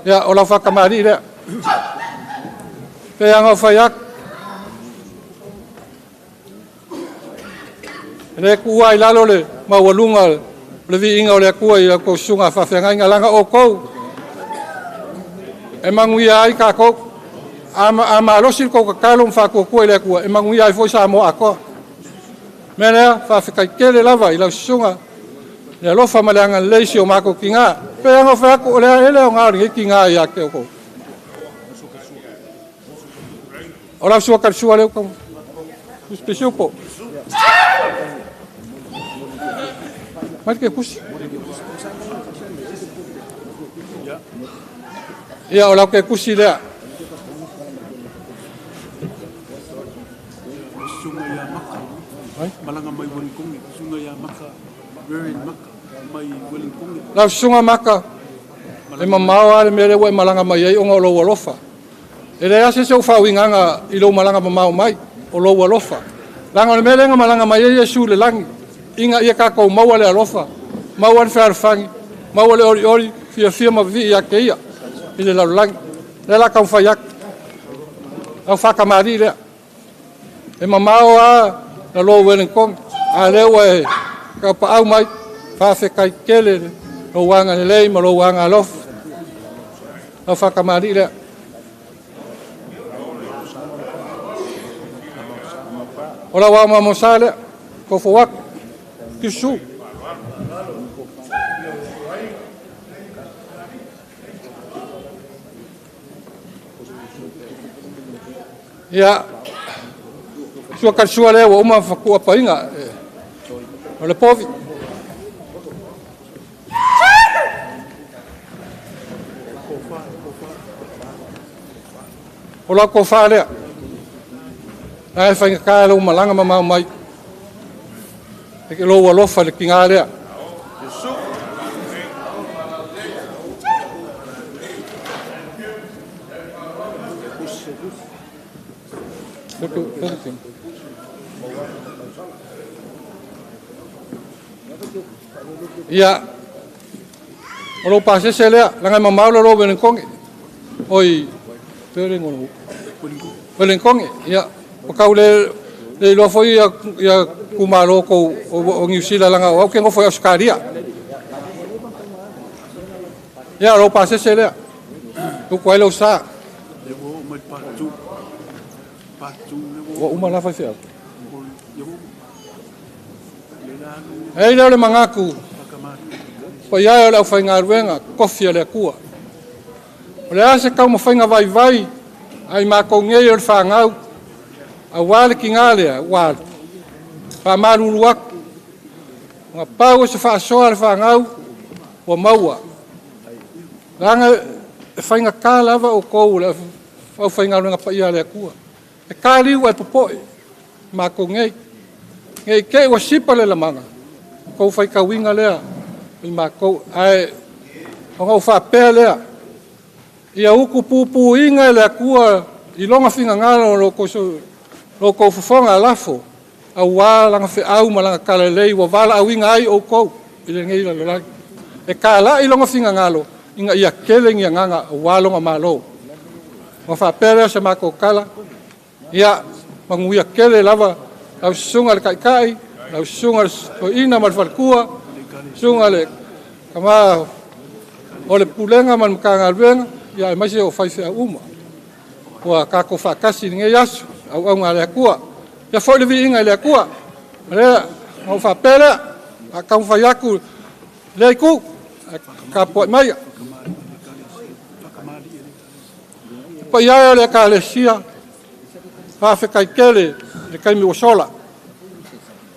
Speaker 6: Ia, o lau whakamari lea. Pe anga o whai aku. Le kua i lalo le maualunga le viiga o le Atua i kou susuga faafeagaiga laga oukou e manuia ai kākou. A malosi le kou tatalo ma faakuakua i le Atua e manuia ai foi Samoa atoa. Mea lea faafetai tele lava i lau susuga Le alofa ma le agalelei si o makou tiga. Pe aga fai atu o le a ele aoga o lenei tiga ia te outou. O lau sua kalisua lea ua pisiupo. Mai ke kusi. Ia o lau ke kusi lea.
Speaker 4: Sunga ia Maka. Malanga mai Wellington. Sunga ia Maka. Reverend Maka. Mai Wellington.
Speaker 6: Lau susuga Maka, e mamao lava le mea lea ua e malaga mai ai ona o lou alofa. E leai lava se isi ou faauigaga i lou malaga mamao mai, o lou alofa. Leaga o le mea lea na malaga mai ai Iesu i le lagi, ina ia tatou maua le alofa, maua le fealofani, maua le olioli, fiafia ma vivii ia te Ia i le lalolagi. O lea o le a taumafai atu. Lau faatamalii lea. E mamao lava na lou Wellington, a o lea ua e taupaau mai, faafetai tele lou agalelei ma lou agalofa. Lau faatamalii lea. O lau aomamosa lea, foufou atu, Kisu. Ia, sua kalisua lea ua uma fakuapaina o le povi. O lau tofa lea, la e faigata lou malaga mamao mai, e ke lou alofa i le tiga lea. Ia, o lou pasese lea, leaga e mamao le lou Wellington. Oi, Wellington. Wellington, ia, o tau le le iloa foi ia, ia kumalo kou o Niu Sila leaga o au ke nofo i Ausetalia. Ia, o lou pasese lea, tuku ai lou sa. Ua uma la faifeau. E ai lea o le manatu, paia e o le aufaigaluega tofi a le Atua. O le a se taumafaiga vaivai a i matou nei o le fanau, aua le tiga lea ua alu, faamalulu atu, ona pau o se faasoa a le fanau ua maua. Leaga e faigata lava outou le aufaigaluega paia a le Atua. E taliu ae popoe matou nei. Nei te i ua sipa le lamaga, tou faitauina lea i matou. Ae ona ou faapea lea, ia utu pupuina e le Atua i lona finagalo o lo outou fofoga lafo, aua lana feau ma lana talalelei ua valaauina ai outou i lenei lalolagi. E talai lona finagalo ina ia tele ni agaga aua lona Malo. Ona faapea lea o se matou tala, ia manuia tele lava lau susuga i le Taitai, lau susuga i le Toeaina ma le Faletua, susuga i le Tama o le Pulega ma le Matagaluega, ia aemaise o faifeau uma. Ua tatou faatasi i lenei aso, auauna a le Atua. Ia foi le viiga i le Atua. O lea, ona ou faapea lea, a taumafai atu lea itu, tapuai maia. Le paia e o le Ekalesia, faafetai tele i le taimi ua sola.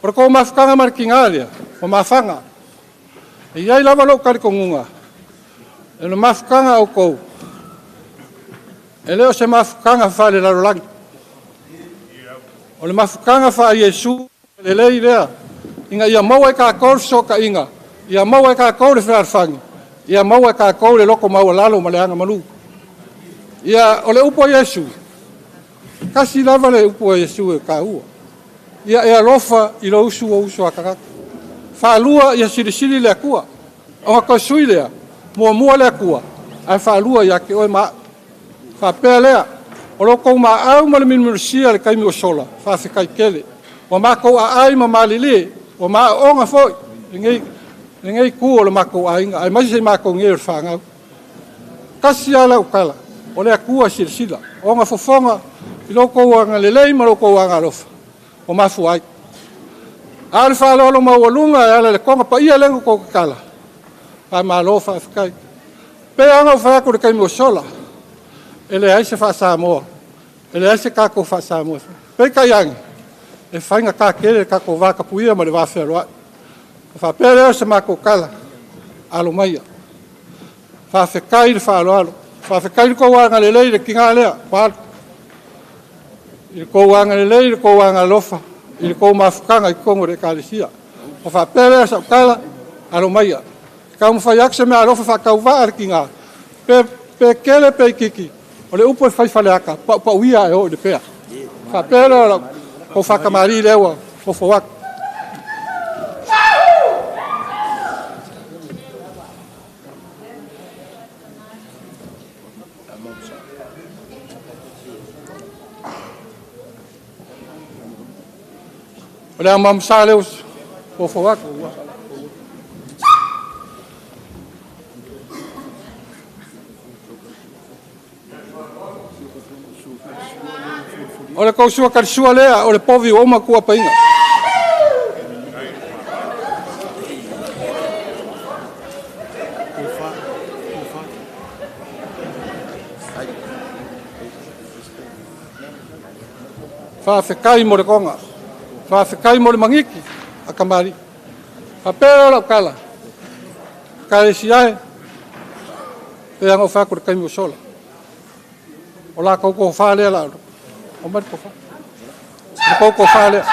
Speaker 6: O le tou mafutaga ma le tiga lea, ua mafaga. E i ai lava lou talitonuga, e le mafutaga a outou, e le o se mafutaga faalelalolagi. O le mafutaga faa-Iesu lelei lea, ina ia maua e tatou le fesootaiga, ia maua e tatou le fealofani, ia maua e tatou le loto maualalo ma le agamalu. Ia, o le upu a Iesu, tasi lava le upu a Iesu e taua. Ia e alofa i lou usu o uso a tagata. Faalua, ia silisili le Atua. Ona toe sui lea, muamua le Atua, ae faalua ia te oe ma au. Faapea lea, o lo outou maau ma le minuminusia i le taimi ua sola, faafetai tele. Ua matou aai ma malilie, ua maaooga foi lenei itu o le matou aiga, aemaise i matou nei o le fanau. Tasi lava lau tala, o le Atua e silasila, ona fofoga i lo outou agalelei ma lo outou agalofa, ua mafua ai. A o le faaaloalo maualuga e ala i le koga paia lea na tou tatala, faamalo faafetai. Pei lava ona ou fai atu i le taimi ua sola, e leai se faa-Samoa, e leai se tatou faa-Samoa e fai. Peitai ane, e faigata tele le tatou vatapuia ma le vafealoai. Ona faapea lea o se matou tala, alo maia. Faafetai le faaaloalo, faafetai i le tou agalelei i le tina lea ua alu, i le tou agalelei i le tou agalofa, i le tou mafutaga i totonu o le Ekalesia. Ona faapea lea o sau tala, alo maia, taumafai atu se meaalofa faatauvaa a le tina, pe tele pe itiiti, o le upu e fai Faleata, paupauia ae oo i Lepea. Faapea lea o lau tou faatamalii lea ua ofo atu. O le amamusa lea ua ofo atu. O le tou sua talisua lea, o le povi ua uma tuuapaina. Faafetai mo le toga, faafetai mo le magiki a tamalii. Faapea lea o lau tala, Ekalesia e, pei lava ona ou fai atu i le taimi ua sola. O la tou tofa lea la, aumai le tofa. O le tou tofa lea.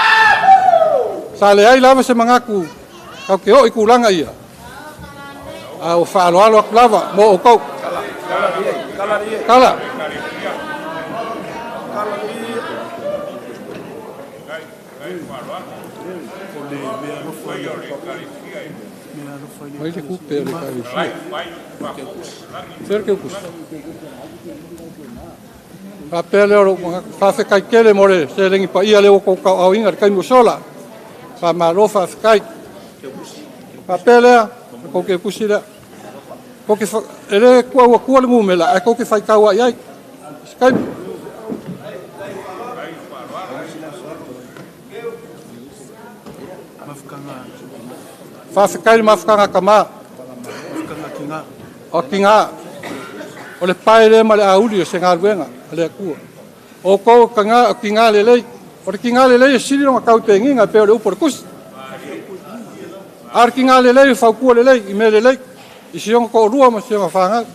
Speaker 6: Sa leai lava se manatu tatou te oo i tulaga ia, a ua faaaloalo atu lava mo outou. Tala. Mai le tupe a le Ekalesia. Fea le keukusi? Faapea lea o lou manatu. Faafetai tele mo le seleni paia lea ua tou tauaaoina i le taimi ua sola. Faamalo faafetai. Faapea lea, o tou keukusi lea. Tou te e le tuau atua le numera, ae tou te faitau lava i ai. Se taimi. Faafetai i le mafutaga a tama. O tina. O le pae lea ma le auli o se galuega a le Atua. O outou o tina lelei. O le tina lelei e sili lona tau i pegina e pei o le upu a le tusi. A o le tina lelei e fautua lelei i mea lelei, i si ona toalua ma si ona fanau.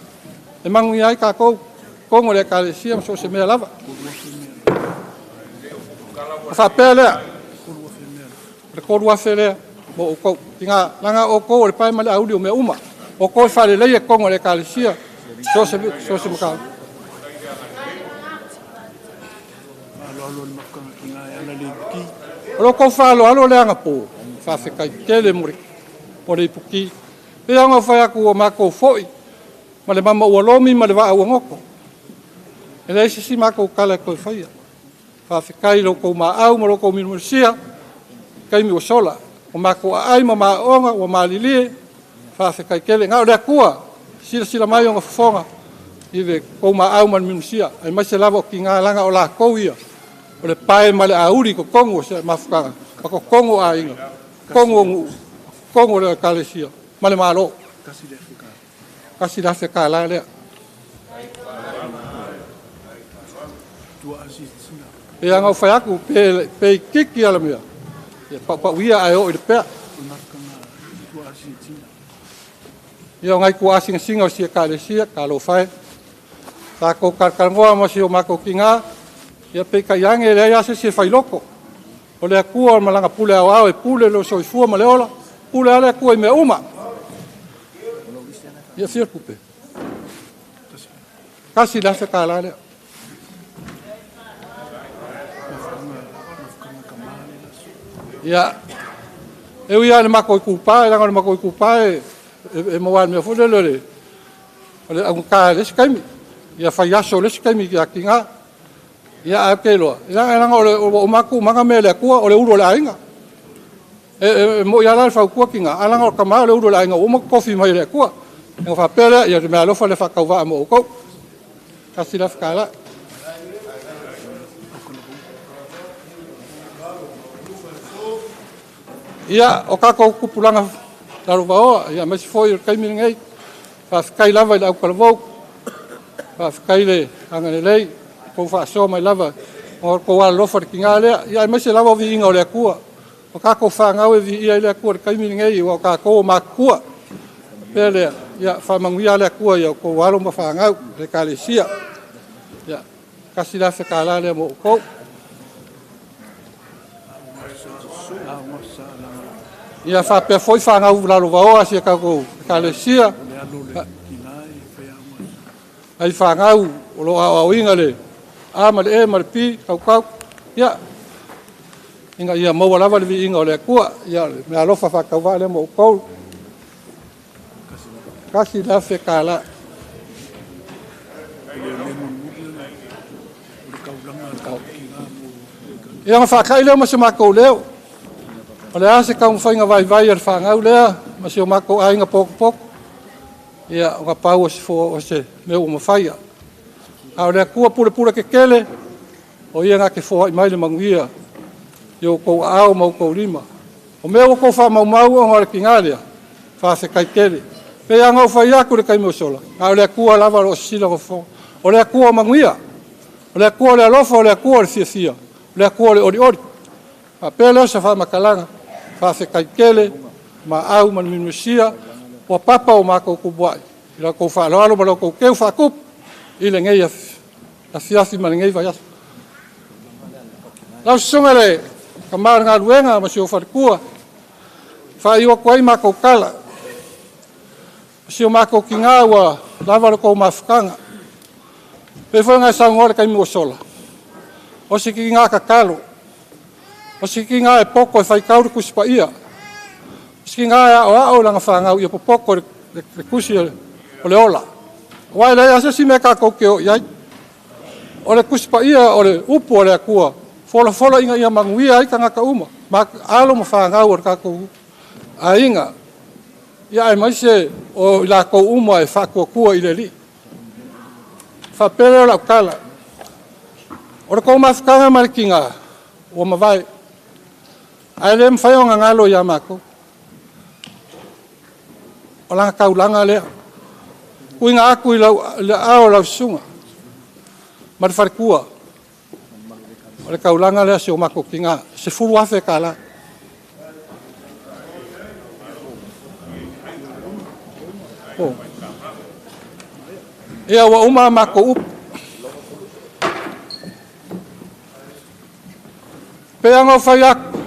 Speaker 6: E manuia ai tatou, totonu o le Ekalesia ma so o se mea lava. Ona faapea lea, o le 3,000 lea mo outou. Tina, leaga o outou o le pae ma le auli o mea uma. O outou e faaleleia totonu o le Ekalesia, so o se mataupu. O lo outou faaaloalo le agapo, faafetai tele mo le ipuki. Pei lava ona ou fai atu ua matou foi ma le mama ua lomi ma le vaa ua goto. E leai se isi matou tala e toe faia. Faafetai i lo outou maau ma lo outou milumilusia, taimi ua sola. O matou aai ma maaoga ua malilie, faafetai tele. Na o le Atua, silasila mai ona fofoga i le tou maau ma le milumilusia, aemaise lava o tina laga o latou ia, o le pae ma le auli i totonu o se mafutaga, ma totonu o aiga, totonu o nuu, totonu o le Ekalesia ma le Malo. $1,000 lea. Pe ana ou fai atu, pe itiiti ala mea, ia paupauia ae oo i le pea. Ia o nai tuaa singasinga o si Ekalesia, talofa e. Tatou talatalanoa ma si o matou tina, ia peitai ane e leai lava se isi e failoko. O le Atua o le malaga pule aoao e pule lo soifua ma le ola, pule lava le Atua i mea uma. Ia fia le tupe. $1,000 lea. Ia, e ui lava i le matou itupa, leaga o le matou itupa e maua le mea foi lele o le augata i le isi taimi. Ia fai aso i le isi taimi ia tina. Ia ae ou te iloa, leaga o uma atu mea le Atua, o le ulu o le aiga. E moi lava la le fautua tina, ae leaga o le tama o le ulu o le aiga, ua uma totofi mai e le Atua. Ona faapea lea, ia le meaalofa le faatauvaa mo outou. $1,000. Ia, o kākou kupulaga lalovaoa, ia aemaise foi o le taimi lenei. Faafetai lava i le autalavou, faafetai le agalelei, tou faasoa mai lava o tou alolofa i le tiga lea. Ia aemaise lava o viiga o le Atua. O tatou fanau e viia ai le Atua i le taimi lenei, ua o tatou o matutua. Pea lea, ia faamanuia le Atua i a outou alo ma fanau, le Ekalesia. Ia, $1,000 lea mo outou. Ia faapea foi fanau lalovaoa a si a tatou Ekalesia. Ai fanau o lo o aoaoina le A ma le E ma le P, tautau. Ia, ina ia maua lava le viiga o le Atua. Ia, le meaalofa faatauvaa lea mo outou. $1,000. Ia ona faatai lea ma se matou leo. O le a se taumafaiga vaivai a le fanau lea ma si o matou aiga potopoto. Ia, ona pau o se o se mea ua mafaia. A o le Atua pulepule tetele, o ia na te foai mai le manuia i outou aao ma outou lima. O mea ua outou faamaumau ona o le tiga lea, faafetai tele. Pei lava ona ou fai atu i le taimi ua sola, a o le Atua lava o lo o sisila fofoga. O le Atua o manuia, o le Atua o le alofa, o le Atua o le fiafia, o le Atua o le olioli. Faapea lea o se faamatalaga, faafetai tele, maau ma le minusia, ua papa o matou tupuai, i la outou faaaloalo ma la outou teu faatupu i lenei afiafi ma lenei vaiaso. Lau susuga le tama o le galuega ma si ou faletua, faaiu atu ai matou tala. O si o matou tiga ua lava le tou mafutaga. Pei foi ona e saunoa i le taimi ua sola, o se tiga tatalo, o se tiga e poto e faitau le Tusi Paia, o se tiga e aoao i lana fanau ia popoto i le tusi o le ola. Aua e leai lava se isi mea tatou te o i ai. O le Tusi Paia o le upu a le Atua, folafola ina ia manuia ai tagata uma, alo ma fanau o le tatou aiga. Ia aemaise o i latou uma e faatuatua i le Alii. Faapea lea o lau tala, o le tou mafutaga ma le tiga ua mavae, ae le mafai ona galo ia matou. O lana taulaga lea, tuuina atu i le aao o lau susuga ma le faletua. O le taulaga lea si o matou tiga, $10,000. Oh. Ia ua uma a matou upu. Pei ona ou fai atu,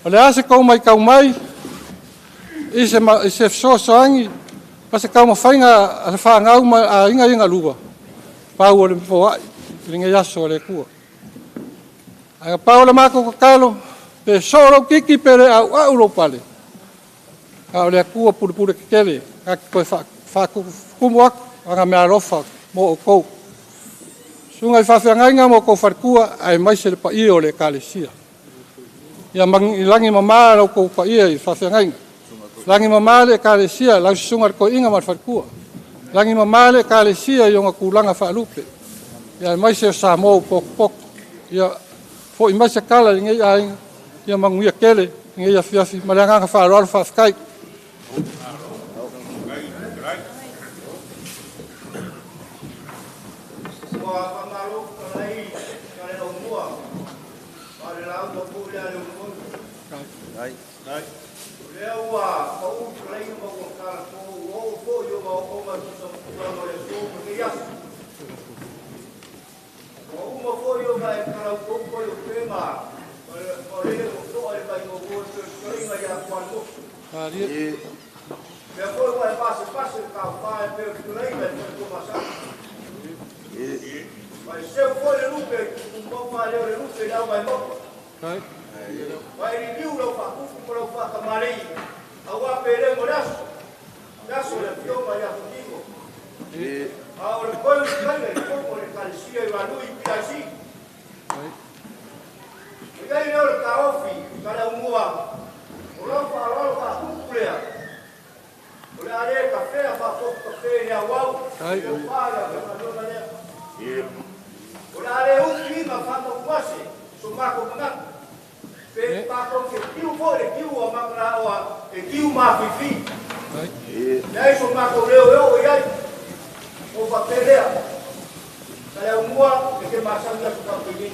Speaker 6: o le a se tou maitau mai i se fesoasoani ma se taumafaiga a le fanau ma aiga ia galua, pau o le foai i lenei aso a le Atua. Ae pau o le matou tatalo, pe soo lou titi pe le auau lou pale, a o le Atua pulepule tetele, na te toe faatumu atu ana meaalofa mo outou. Susuga i faafeagaiga ma outou faletua, aemaise le paia o le Ekalesia. Ia lagi mama lau outou paia i faafeagaiga. Lagi mama le Ekalesia, lau susuga le toeaina ma le faletua. Lagi mama le Ekalesia i ona tulaga faalupe. Ia aemaise o Samoa ua potopoto. Ia foi mai se tala i lenei aiga, ia manuia tele lenei afiafi ma le agaga faaaloalo faafetai.
Speaker 7: Ua faamalo fetalai ka le aumua ma le lauga foi lea a le Ulumotu. O lea ua pau fetalaiga ma ua talato ua oo foi o maooga i tusa ma tulaga o le aso ma lenei aso. Ua uma foi ona e talaupaupa i upega ma le ua toa i le vaimauo e fetalaiga ia Tualimotu. Mea foi ua e pasepase le taufā e pei o fetalaiga i le faletua masani. Ma e seu foi le lupe i tutumauga lea o le lupe i le au vaimauga. Ma e liliu lau faakufu ma lau faatamalei, aua pe le mo le aso, le aso o le afioga ia Fatigo. A o le koe o fetalaiga i totonu o le Ekalesia i Ranui PIC. O i ai lea o le taofi ka le aumua, o lau faaaloalo faatupu lea, o le a le tafea faafofu kafe i le auau, e ufā le galuega lea. O le a le ufi ma faatautuase so matou manatu. Pe tātou te kiu fo le kiu o makana oa e kiu mafifi. Leai so matou leo e oo i ai. O faapelea. Ka le aumua e te masani aso faapenei.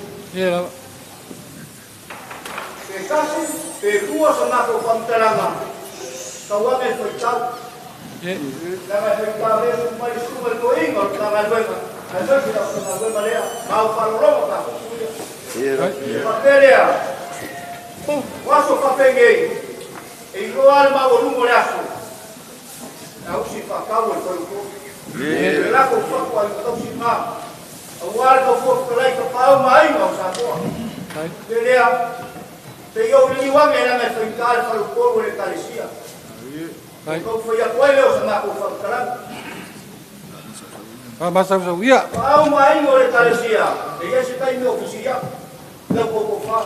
Speaker 7: Pe tasi, pe lua sa matou faamatalaga, tauaga e faitau. Leaga e faitau lea su mai susuga le toeaina o le Matagaluega, aemaise le aufaigaluega lea, ma au faalologa tatou ia. Faapea lea, o aso faapenei, e iloa le maualuga o le aso, e ausi faatau e le faleupolu. E latou fatu ai tausi ma, aua le taufua fetalai tapaau ma aiga o Samoa. Pe lea, se i ou liliu ane leaga e faigata le faleupolu e le Ekalesia. O taumafai atu ai lea o sa matou faamatalaga. Paau ma aiga o le Ekalesia, e i ai se taimi o fesili atu, lau totofa.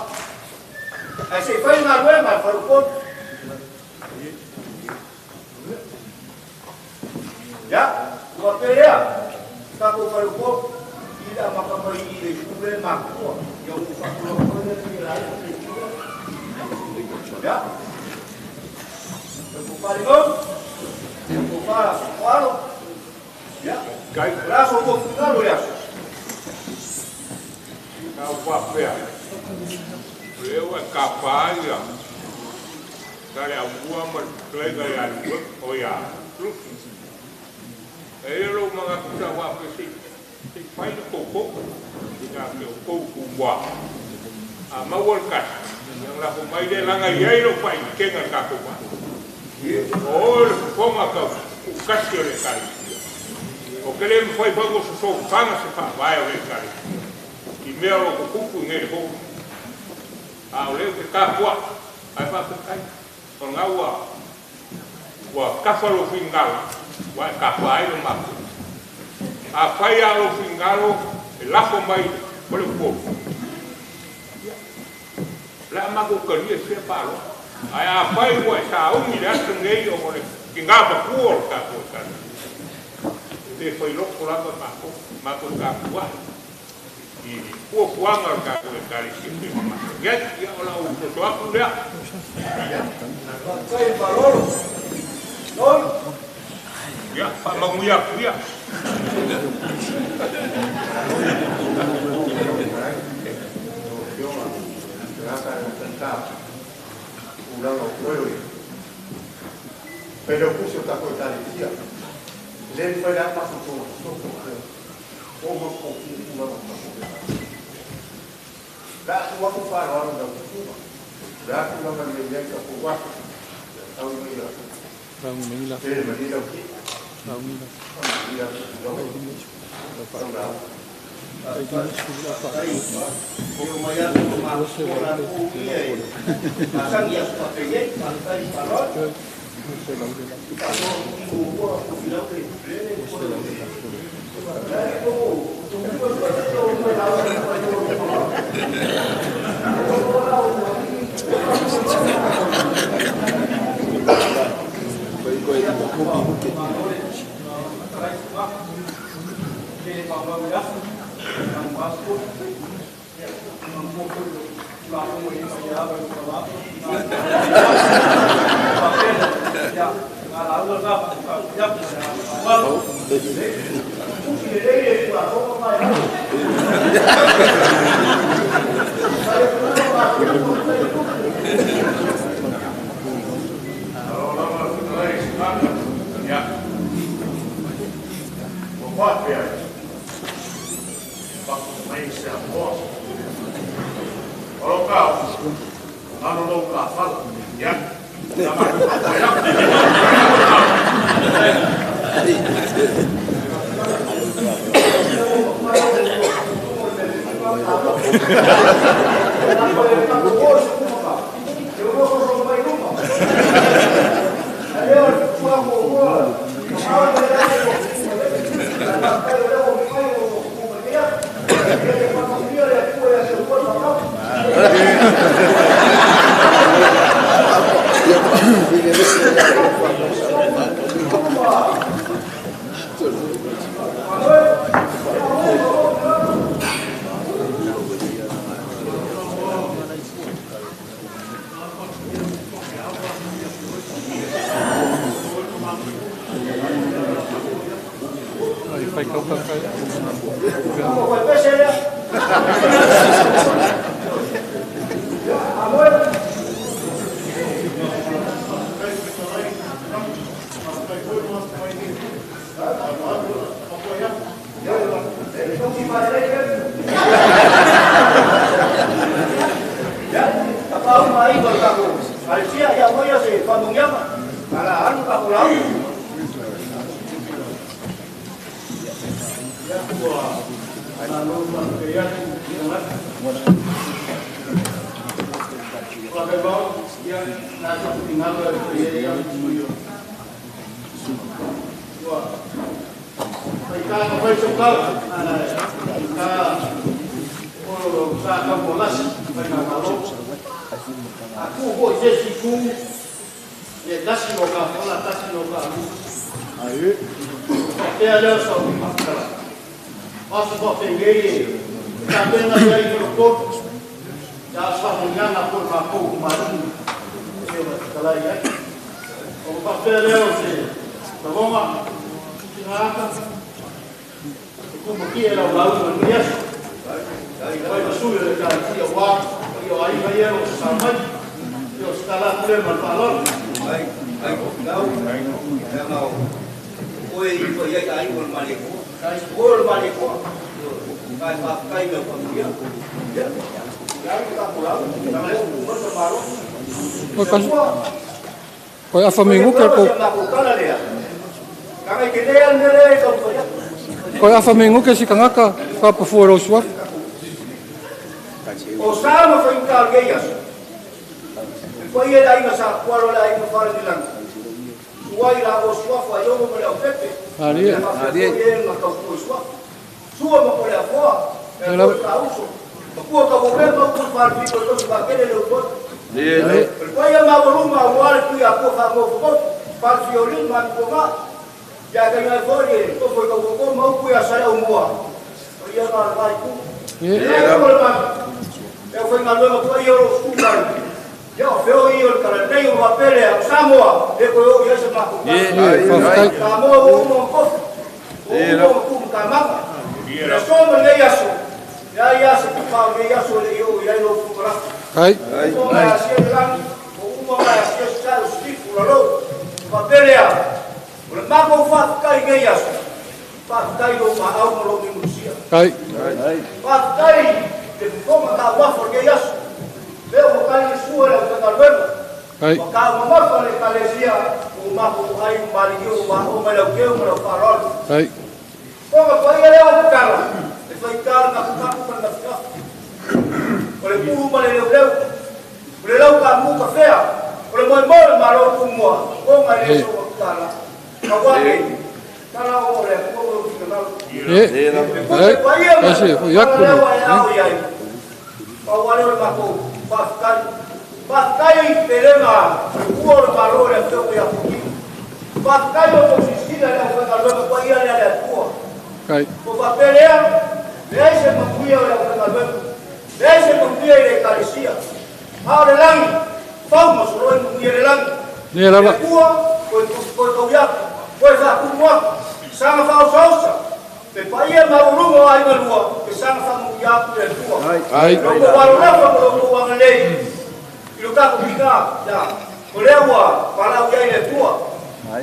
Speaker 7: Ae se i fai le galuega a le faleupolu. Ia, ua faapea lea, tatou faleupolu, i le amata mai i le itu lea e matutua, ia ua faatulaga foi lea pei e laina le itu lea. Ia, lau tofa Limau, lau tofa Alo, ia, o le a so outou finagalo i le aso?
Speaker 8: Sa ou faapea, o lea ua e tapa ai Saleaaumua ma le fetalaiga ia o ia Lusi. E i ai lou manatu sa faapea se i fai le poupouga ia te outou Tumua. A maua le tasi, ia ona lafo mai lea leaga e i ai lou faaeteetega i le tatou vaa. O oe o le fofoga tau tuutasi o le Ekalesia. Ou te le mafai foi ona sosofaga se faavae o le Ekalesia i mea o lo o tutupu i nei le hou. A o lea ou te tapuai, ae faafetai, o lena ua ua tafa lou finagalo, ua e tapa ai le matou. Afai lava o lou finagalo e lafo mai o le Upolu, ia, o le a matou talia i sea faaaloalo. Ae afai ua e sauni i le aso lenei ona o le tina matua o le tatou Ekalesia, e le fai loto lava matou, matou tapuai i fuafuaga o le tatou Ekalesia e pei ona masani ai. Ia, o lau soso atu lea.
Speaker 7: Faafetai Malolo. Lolo.
Speaker 8: Ia, faamanuia atu ia.
Speaker 9: Lau Afioga, tagata e faigata tulaga o toe o le Failautusi o tatou Ekalesia. E le mafai la matou soso o matou tulaga o tatou Ekalesia. La atu atu faaaloalo i lau Susuga. O le a tulaga lelei ai tatou aso. Tau mai ia tele malie lau kii. Faamanuia atu tulaga tau lau.
Speaker 7: Faafetai, e omai atu ma matutua latou ia e masani i aso faapenei. Faafetai faaaloalo. Faatoa i muamua tofilau le lele
Speaker 6: Koe afa minguke ko. Koe afa minguke si kangaka ka pafua ro sua.
Speaker 7: O sa ma foi ka geias. Foi ele aí na sa qual lá aí no fala de lang. Sua ila o sua foi eu mo le pepe.
Speaker 6: Ali.
Speaker 7: Ali ma ka o sua. Sua ma ko le foa. Ela ka uso. Ko ka bo me ko fala de ko ba kele le ko.
Speaker 6: Le.
Speaker 7: Poi ma voluma uguale qui a ko fa mo ko fa fiori ma ko ma ya ka ya fori ko foi ko ko ma ku ya sa o moa. O ya na vai ku. Eu fui na lua ko io lo scusa. Ya feo io il caranteio va pele a Samoa e ko io se ma ko. Samoa o mo ko. O ko ka ma. Le somo le yaso. Ya yaso pa le yaso le io ya lo fu la.
Speaker 6: Ai. Ai. Ai. Ai.
Speaker 7: O le lau ka muka fea, o le moe moe malo kumua, o ngai le soa kutala. Ka wake, tala o le kua o fika.
Speaker 6: E, kasi, yaku.
Speaker 7: Pa wale o le mako, pa whakai perenga, kua o le malo le feo ia kuki. Whakai o tō sisina le whaka loa kwa ia le le kua.
Speaker 6: Kai.
Speaker 7: Ko whapelea, leai se makuia o le whaka loa, leai se makuia i le karisia. Hao le langi, fau masoloi mungia le langi.
Speaker 6: Ne lava.
Speaker 7: Le kua, koe tau iaku, koe whakumua, sanga whaosausa. Te paia maurunga o ai malua, te sanga whamungia aku le kua.
Speaker 6: Ai.
Speaker 7: Loko walo lafa mo loko wangalei. I lo kako pika, ya. Ko lea ua, palau ia i le kua.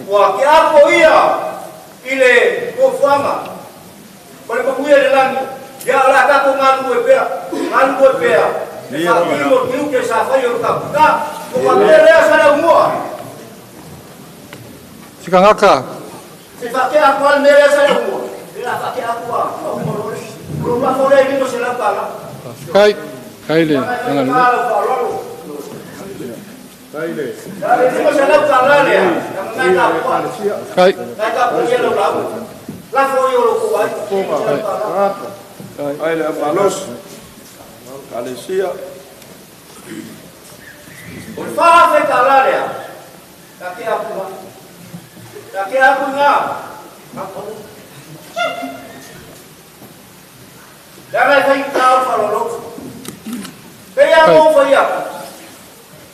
Speaker 7: Ua ke ako ia i le kofuanga. Ko le mamuia le langi. Ia la kako ngalu e pea, ngalu e pea. Fa kilo ke sa fai o ka ka ko pa le sa le mua.
Speaker 6: Sikangaka.
Speaker 7: Se fa ke a kwal me le sa le mua. Le la fa ke a kwa o mo lo lo ma fo le ni mo se la pala.
Speaker 6: Kai kai le ngana le.
Speaker 9: Kai le.
Speaker 7: Le ni mo se la pala le. Ka ka
Speaker 6: Kai.
Speaker 7: Ka ka ko ye lo la. La fo yo lo ko ai.
Speaker 9: Kai le malos. Alesia.
Speaker 7: O fa fe kalarea. Ka ke aku. Ka ke aku nga. Dara fai tau fa lo. Pe ya mo fa ya.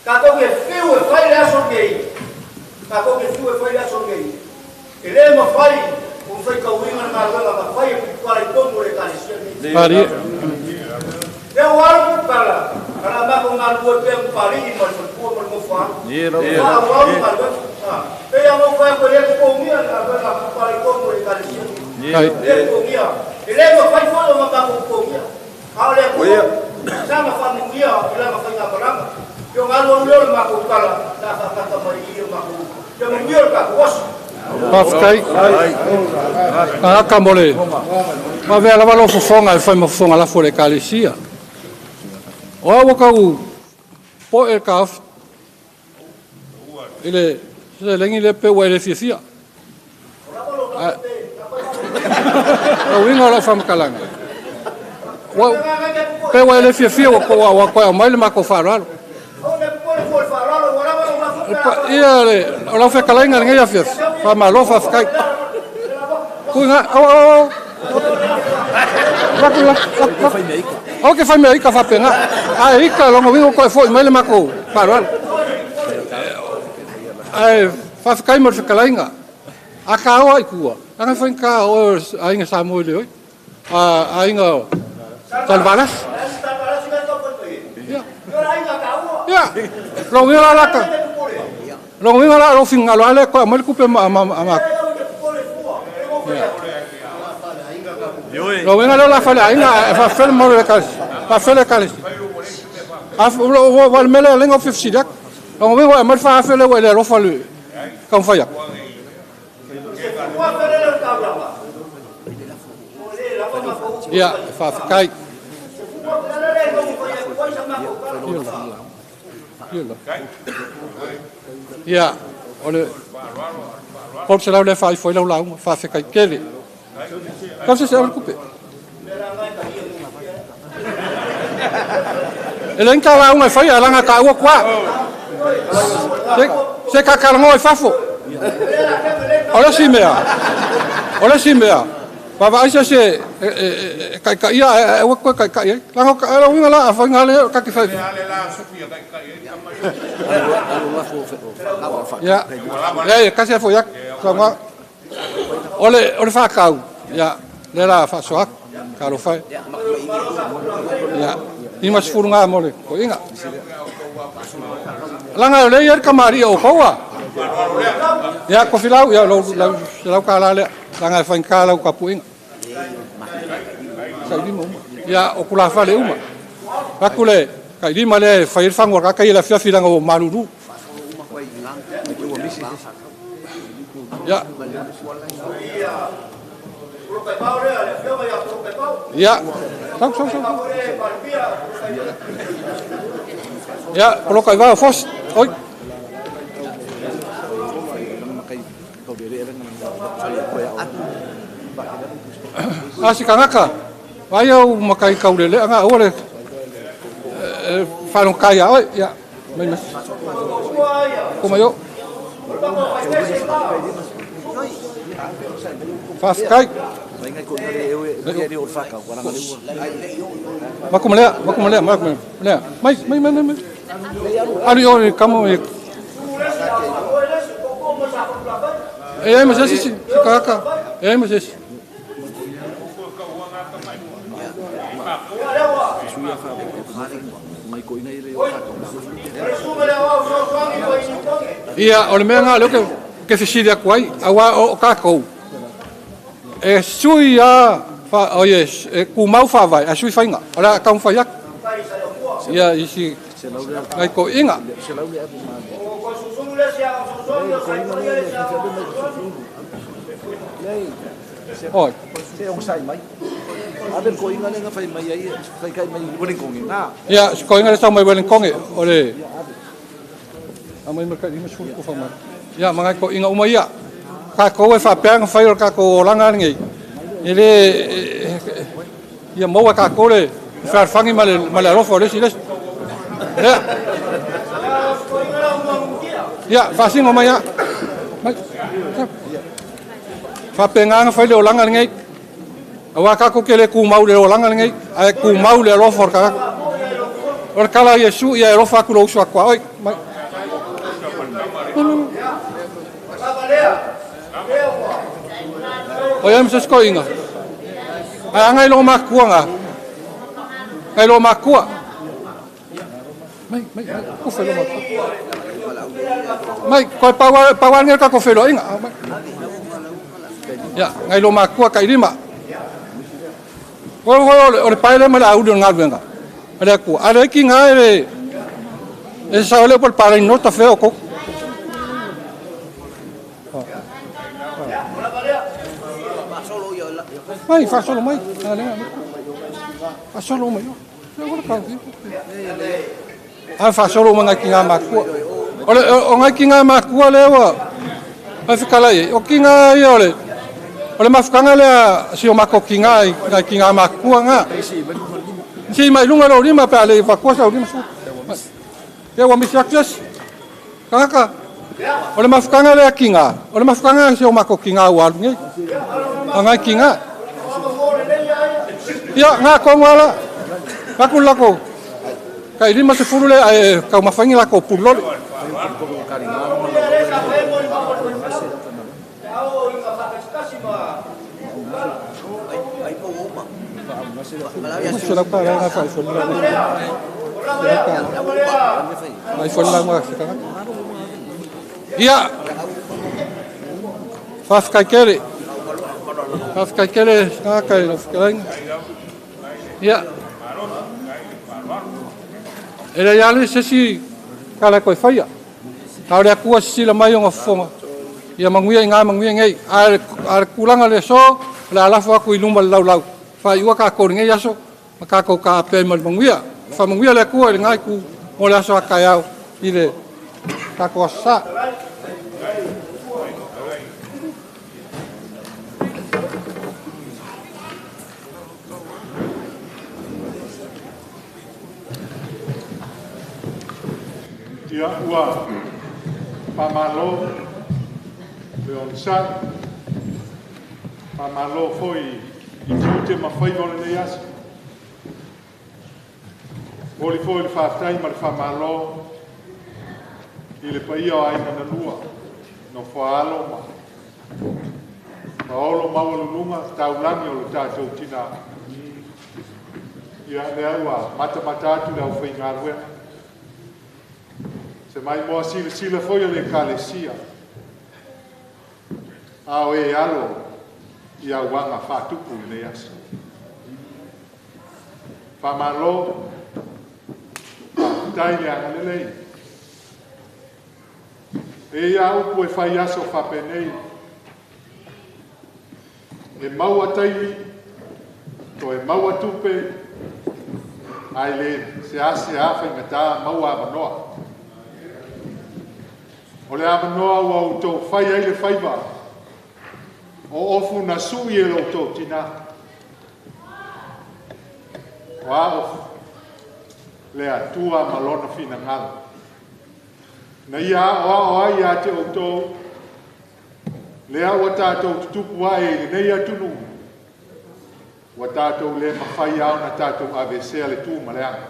Speaker 7: Ka ko ke fiu e fai le aso ke. Ka ko ke fiu e fai le aso ke. Ele mo fai
Speaker 6: Faafetai. Tagata mo le vavea lava lou fofoga e fai ma fofoga lafo o le Ekalesia. O au ua tau po'e le taofi i le seleni lea pe ua e le fiafia. O uiga o lau faamatalaga, ua pe ua e le fiafia ua toe aumai le matou faaaloalo. Ia le o lau fetalaiga lenei afiafi, faamalo faafetai. Tuiga, au au au. Au ke fai mea ika faapena. Ae ika lona uiga ua toe fo'i mai le matou faaaloalo. Ae faafetai mo le fetalaiga. A taoa i tua, leaga e faigata oe o aiga Samoa i le oi. Aiga Talivalasi. Ia, lona uiga la lata. Lona uiga la lou finagalo lava lea toe aumai le tupe ma Lona uiga lea o le a fai le aiga ae faafefea le mamalu o le Ekalesia. Faafefea le Ekalesia. Ua le mea lea lea na ou fia fesili atu. Lona uiga ua aumai le 4,000 lea ua e le alofa i le taumafai atu. Ia, faafetai. Ia, o le 300 lea faaifo ai lau lauga, faafetai tele. Tau se se au le tupe. E le ta lauga e fai a langa taua kua. Se kakalongo i fafo. O le si mea. O le si mea. Vaavaai se se e kaikaia e ua koe kaikai ai. Langa o uiga la a faiga le ka ke fai. Ia, ia kasi fo ia. Sa o le whakau, ia, le la whaasoak, ka alofa. Ia, 50 ngā mo le koinga. Langa o le ia kamari o koua. Ia, ko filau, ia, lau ka la lea, langa e whainka lau kapuinga. Sa ilima uma. Ia, o kula whale uma. Aku le, ka ilima le whai whangua kaka i la fiafi langa o maruru. Ya. Ya. Sau, sau, sau. Ya, coloca aí, vai, fos. Oi. A si kangaka. Vai au makai kaulele anga ore. Falo kai oi. Ya. Mai mai. Como yo. Faafetai. Makumalea, makumalea, makumalea. Mai, mai, mai, mai. Alu i ore kamo e. E ai mas esse si kaka. E ai mas esse. Ia, o le mea ngā leo ke fesili aku ai, aua o kākou. E sui a, oie, e kumau whaavai, a sui whainga, o le a kaumawhai aku. Ia, isi, ngai ko inga. Oi. Ia, ko inga le sau mai Wellington, o le... Amai mai kai sulu ko whamai. Ia, mangai ko inga uma ia. Kākou e whaapeanga whai o kākou o langa nei. E le... Ia maua kākou le whaarwhangi ma le alofa o lesi lesi. Ia. Ia, whaasingo mai ia. Mai. Whaapeanga whai le o langa nei. Awa kākou ke le kūmau le o langa nei. Ae kūmau le alofa o kākou. O le kala Iesu ia e alofa aku lo usu akua. Oi, mai. O ia mse sko inga. Ai ngai lo makua nga. Ngai lo makua. Mai mai mai ko felo makua. Mai ko pawa pawa ngai ka ko felo inga. Ya ngai lo makua ka ilima. Ko ko o le paele ma la au le ngaluenga. Ale ku ale ki ngai le e sa ole por para no ta feo ko. Mai fa solo mai. Fa solo mai. A fa solo mai ki ngā makua. Ole o ngai ki ngā makua le wa. Ai fikala i. O ki ngā ia ole. Ole mafukanga le si o mako ki ngā ki ngā makua ngā. Si mai lunga lo lima pe ale fa kosa o lima su. Ia wa misi access. Kaka. Ole mafukanga le ki ngā. Ole mafukanga si o mako ki ngā wa ngai. Ngai ki ngā. Ia ngā kongo ala. Paku lako. Kai lima se fulu le ai kau mafangi lako puloli. Ia. Whawhakaikere. Whawhakaikere ngā kai lau whakarainga. Ia. E le iale se si kala koe whaia. Taore akua sila mai o ngā whonga. Ia manguia i ngā manguia ngei. A le kulanga le so, le alafu aku i luma le laulau. Whai ua ka kori ngei aso, ma ka kau ka apea i mali manguia. Wha manguia le akua i le ngai ku mo le aso a kai au i le kako asa.
Speaker 4: Ia ua pamalo le onisai, pamalo foi i tiute ma whaiva o lenei aso. Moli foi le whaatai ma le whamalo i le paia o aina nanua, no whaalo ma paolo maualulunga taulagi o le tātou tina. Ia lea ua matamata atu le au whaingaluega. Se mai moa sila sila foi o le kalesia. Ao e alo i au wanga whātupu i nei aso. Whamalo, tai le angalelei. E ia upu e whai aso whapenei. E maua taimi, to e maua tupe, ai le se ase a whaingata maua amanoa. O le amanoa ua utou whai ai le whaiva. O ofu na sui e lo tō tina. O a ofu le atua malona whina ngalo. Na ia o a o ai a te o tō. Le a ua tātou tutupu ai le nei atunu. Ua tātou le mawhai au na tātou avesea le tū maleanga.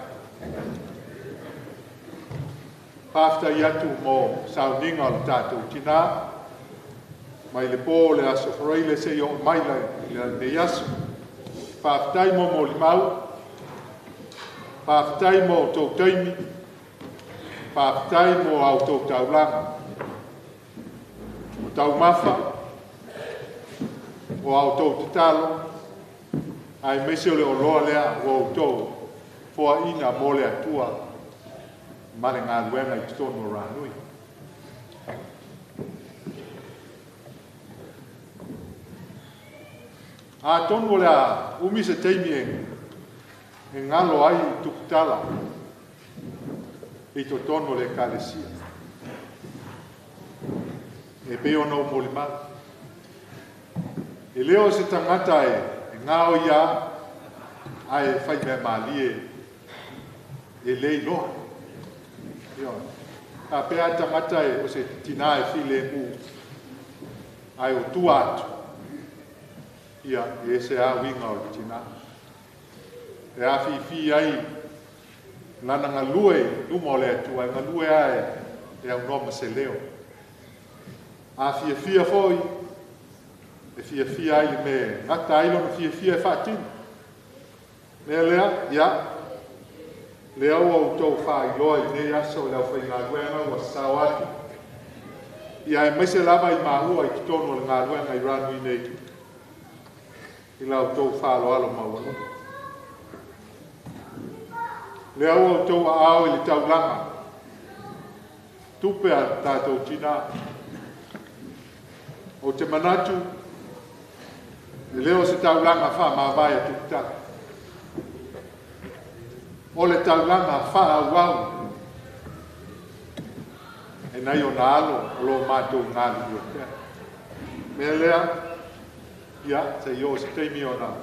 Speaker 4: Pāwhita i atu mō sauninga o le tātou tina. Mai le pō le aso whareile se i o mai le nei aso. Pāwhitai mō mō limau. Pāwhitai mō tō taimi. Pāwhitai mō au tō taulanga. O tau mawha. O au tō tatalo. Ai mese o le oloa lea o au tō. Foa ina mō le atua. Ma le ngā luenga i tōnu o rānui. A tonu o lea umi se teimi e ngalo ai i tukutala i tō tonu o le kalesia. E pei ona o moli mau. E leo se tangata e ngao ia ai e whai mea malie e lei loa. Ia, a pea tangata e o se tina e file mu ai o tua atu. Ia, e se a winga o le tina. E a fifi ai lana ngalue luma o le atua, e ngalue ae e au noa ma se leo. A fia fia foi,
Speaker 10: fiafia ai i le mea e gata ai lona fiafia e faatino. Mea lea, ia, lea ua outou faailoa i lenei aso i le aufaigaluega ua sao atu, ia aemaise lava i maua i totonu o le galuega i Ranui nei, i la outou faaaloalo maualuga. Lea ua outou aao i le taulaga, tupe a tatou tinā. Ou te manatu, e le o se taulaga faamavae a Tuputala. O le taulaga faaauau e nai ona alo o lo o matou galulue pea. Mea lea, ia, se i oo i se taimi ona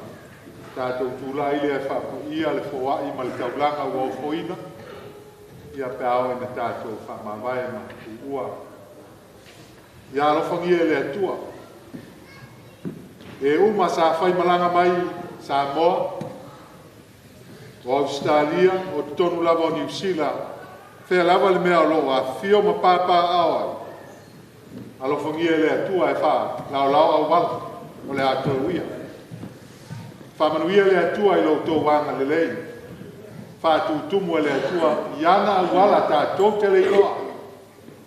Speaker 10: tatou tulai lea e faapaia le foai ma le taulaga ua ofoina, ia pe a oo ina tatou faamavae ma tuua. Ia alofagia e le Atua e uma sa faimalaga mai Samoa, o Ausetalia, o totonu lava o Niu Sila, fea lava le mea o lo o afifio ma papaaao ai, alofagia e le Atua e faalaolao auala o le a toe uia. Faamanuia le Atua i lo outou agalelei, faatutumu e le Atua i ana auala tatou te le iloa,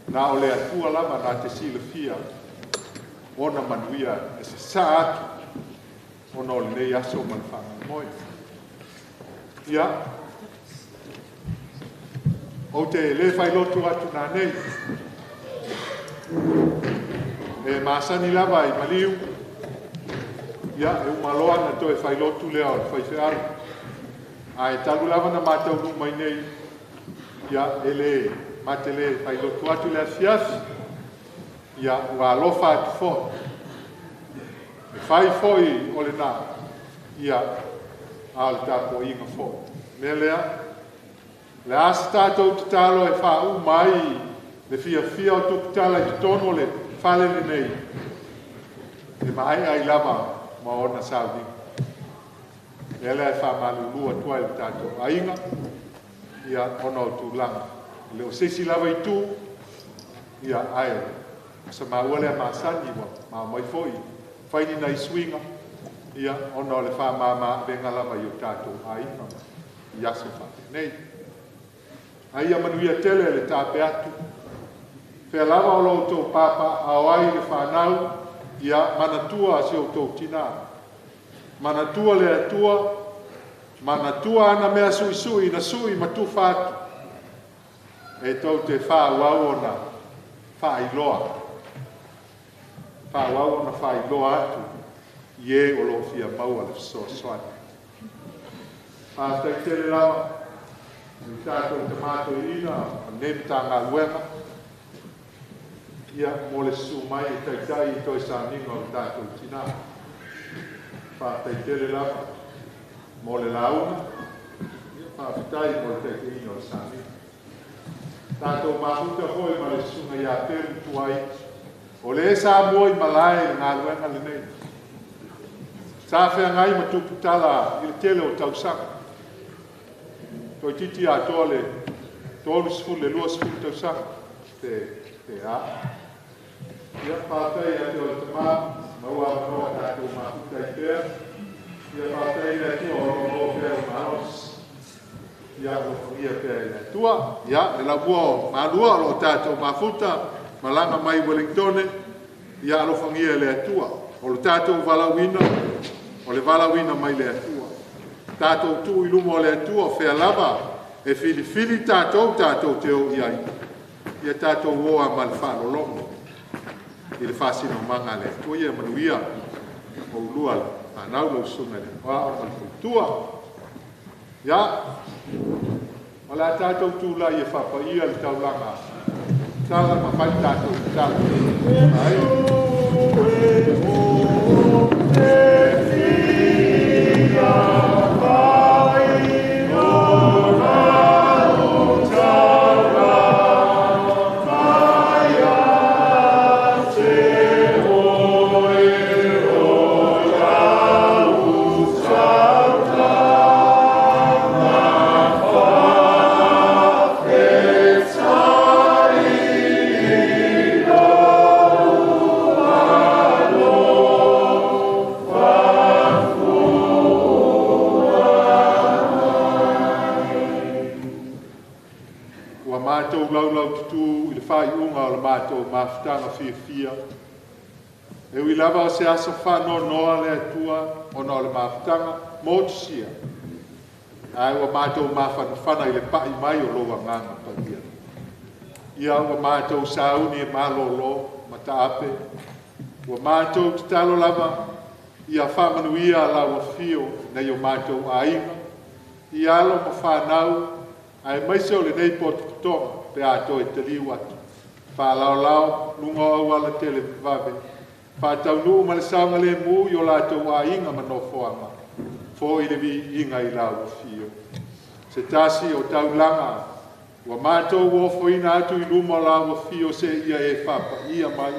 Speaker 10: na o le Atua lava na te silafia ona manuia e sasaa atu ona o lenei aso ma le faamoemoe. Ia, ou te le failotu atu nanei, e masani lava i maliu, ia, e uma loa na toe failotu lea o le faifeau. Ae talu lava na mataunuu mai nei, ia, e le mate le failotu atu le afiafi, ia, ua alofa atu foi. E fai foi o lena, ia, a o le tapuaiga foi. Mea lea, le a se tatou tatalo e faauma ai le fiafia o Tuputala i totonu o le fale lenei, e maea ai lava ma ona sauniga. Lea lea e faamalulu atu ai le tatou aiga, ia, ona o tulaga. E le o se isi lava itu, ia, ae o sa maua lea masani ua maomai foi, fai ni nai suiga, ia, ona o le faamama-avega lava i o tatou aiga i aso faapenei. Ai ia manuia tele le tape atu. Fea lava o lo outou papaaao ai le fanau, ia manatua si outou tinā. Manatua le Atua, manatua ana mea suisui na sui ma tufa atu. E tou te faaauau ona faailoa. Faaauau ona faailoa atu i e o lo o fia maua le fesoasoani. Faafetai tele lava i le tatou tamatoeaina o lenei Matagaluega, ia, mo le susu mai e taitai i toe sauniga o le tatou tinā. Faafetai tele lava mo le lauga, ia, faafetai mo le taitaiina o le sauniga. Tatou mafuta foi ma le susuga ia Peru Tuai, o le sa mua i malae i le galuega lenei. Sa feagai ma Tuputala i le tele o tausaga. Toeitiiti atoa le 30 le 20 tausaga pe a. Ia, faafetai ia te oe tama, maua avanoa tatou mafuta ai pea. Ia, faafetai i le Atua o lo o maua pea o malosi. Ia, alofagia pea e le Atua. Ia, le laumua o Malua o lo o tatou mafuta, malaga mai Wellingtone, ia alofagia e le Atua. O le tatou valaauina, o le valaauina mai le Atua. Tatou tuu i luma o le Atua, o fea lava e filifili tatou, tatou te o i ai. Ia tatou oa ma le faalologo i le faasinomaga a le Atua. Ia manuia o ulua le fanau lau susuga i le aoao ma le faletua. Ia, o le a tatou tulai e faapaia le taulaga tala ma fai tatou tatalo. Ai. tutū i le faaiuga o le matou mafutaga fiafia. E ui lava o se aso faanoanoa le Atua ona o le mafutaga motusia, ae ua matou mafanafana i le pa'i mai o lou agaga paia. Ia ua matou sauni e malōlō ma taape, ua matou tatalo lava ia faamanuia lau afio nei o matou aiga, i alo ma fanau, aemaise o lenei potopotoga pe a toe taliu atu. Faalaolao luga o auala televavave, faataunuu ma le saogalemu i o latou aiga ma nofoaga, fo'i le viiga i lau afio. Se tasi o taulaga ua matou ofoina atu i luma o lau afio seia e faapaia mai,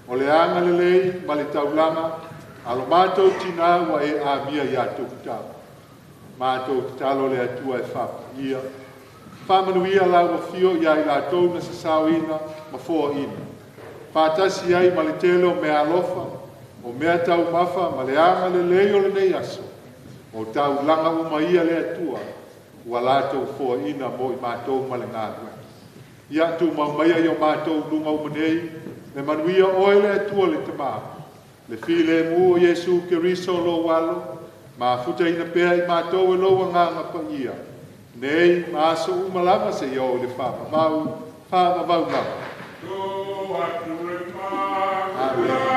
Speaker 10: o le agalelei ma le taulaga a lo matou tinā ua e amia ia Tufutama. Matou tatalo le Atua e faapaia. Faamanuia lau afio ia i latou na sasaoina ma foaina. Faatasi ai ma le tele o mea alofa, o mea taumafa ma le agalelei o lenei aso, o taulaga uma ia le Atua, ua latou foaina mo i matou ma le galuega. Ia tumau maia i o matou luga uma nei, le manuia oe le Atua le Tamā, le filemu o Iesu Keriso lou alo, mafutaina pea i matou e lou agaga paia, nei ma aso uma lava seia oo i le faavavau, faavavau lava. Amen.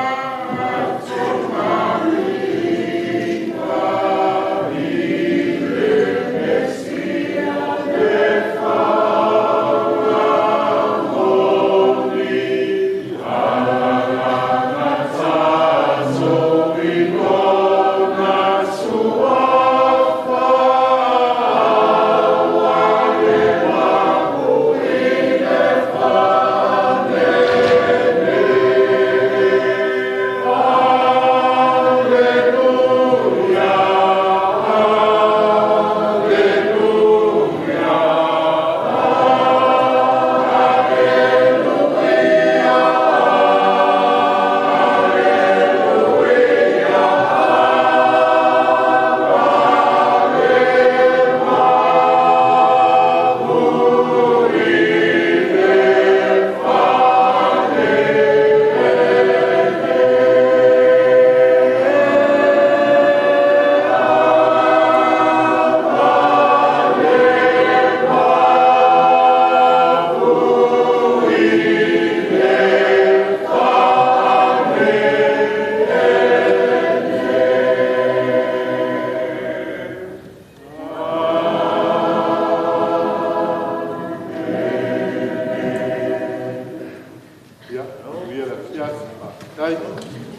Speaker 10: Ia, manuia le afiafi. Faafetai.